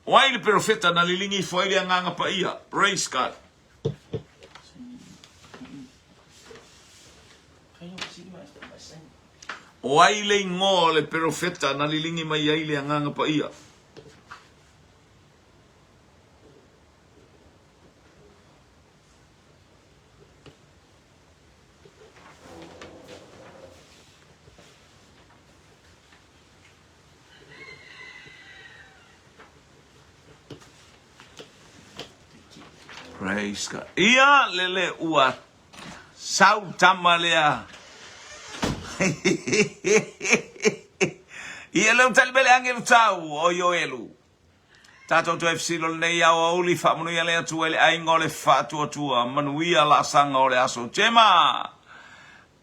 O ai le perofeta na liligi ifo ai le Agaga Paia? Praise God. O ai le ingoa o le perofeta na liligi mai ai le Agaga Paia? Praise God. Ia lele ua Sau tama lea. Ia leu tali mai le agelu tau o Ioelu. Tatou toe fesili o lenei aoauli faamanuia le Atua i le aiga o le faatuatua manuia laasaga o le aso Jema.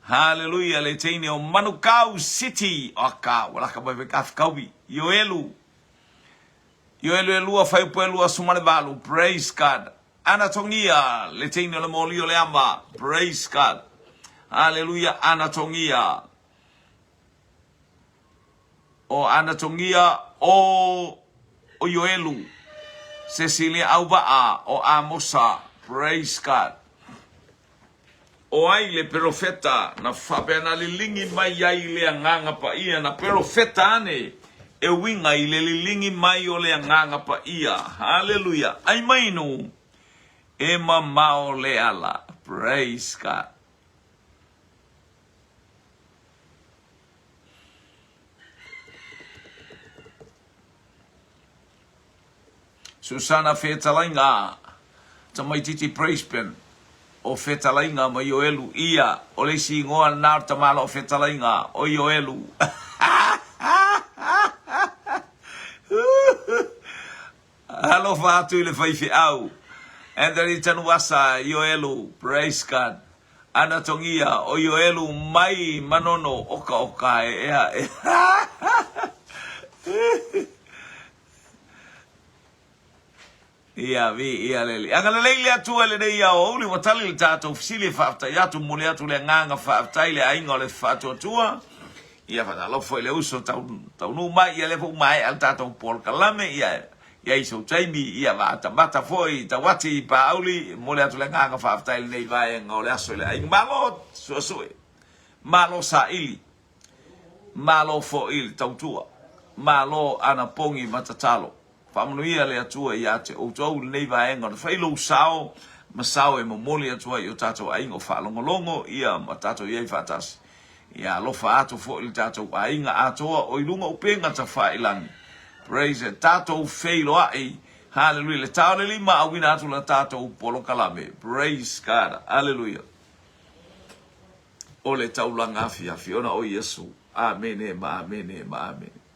Haleluia le teine o Manukau City. Aka ua laka mai foi ka fekaui. Ioelu. Ioelu e lua fuaiupu e 28. Praise God. Anatogia, le teine o le moli o le ama. Praise God. Haleluia, Anatogia. O Anatogia o o Ioelu. Cecilia Auvaa o Amosa. Praise God. O ai le perofeta na faapea na liligi mai ai le Agaga Paia, na perofeta ane e uiga i le liligi mai o le Agaga Paia. Haleluia! Ai mai nu, e mamao le ala. Praise God. Susana Fetalaiga, tamaititi Brisbane, o Fetalaiga ma Ioelu, ia, o le isi igoa lena o le tamaloa o Fetalaiga, o Ioelu. Alofa atu i le faifeau. Anthony Tanuasa, Ioelu, praise God. Ana Togia, o Ioelu mai Manono, oka oka e ea e. Ia, viia le Alii. Agalelei le Atua i lenei aoauli, ua tali le tatou fesili e faafetai atu, momoli atu le agaga faafetai i le aiga o le Faatuatua. Ia, faatalofa foi i le uso taunuu mai, ia lea foi ua maea le tatou polokalame, ia, i ai sou taimi, ia matamata foi, tauati, paauli, momoli atu le agaga faafetai i lenei vaega o le aso i le aiga. Malo suesue, malo saili. Malo foi le tautua. Malo anapogi ma tatalo. Faamanuia le Atua ia te outou i lenei vaega o le fai lou sao ma sao e momoli atu ai i o tatou aiga o faalogologo ia ma tatou i ai faatasi. Ia alofa atu foi le tatou aiga atoa o i luga upega tafailagi. Praise it. Tatou feiloai. Hallelujah. Le ta o le lima auina atu la tatou polokalame. Praise God. Hallelujah. O le taulaga afiafi ona o Iesu. Amene ma amene ma amene.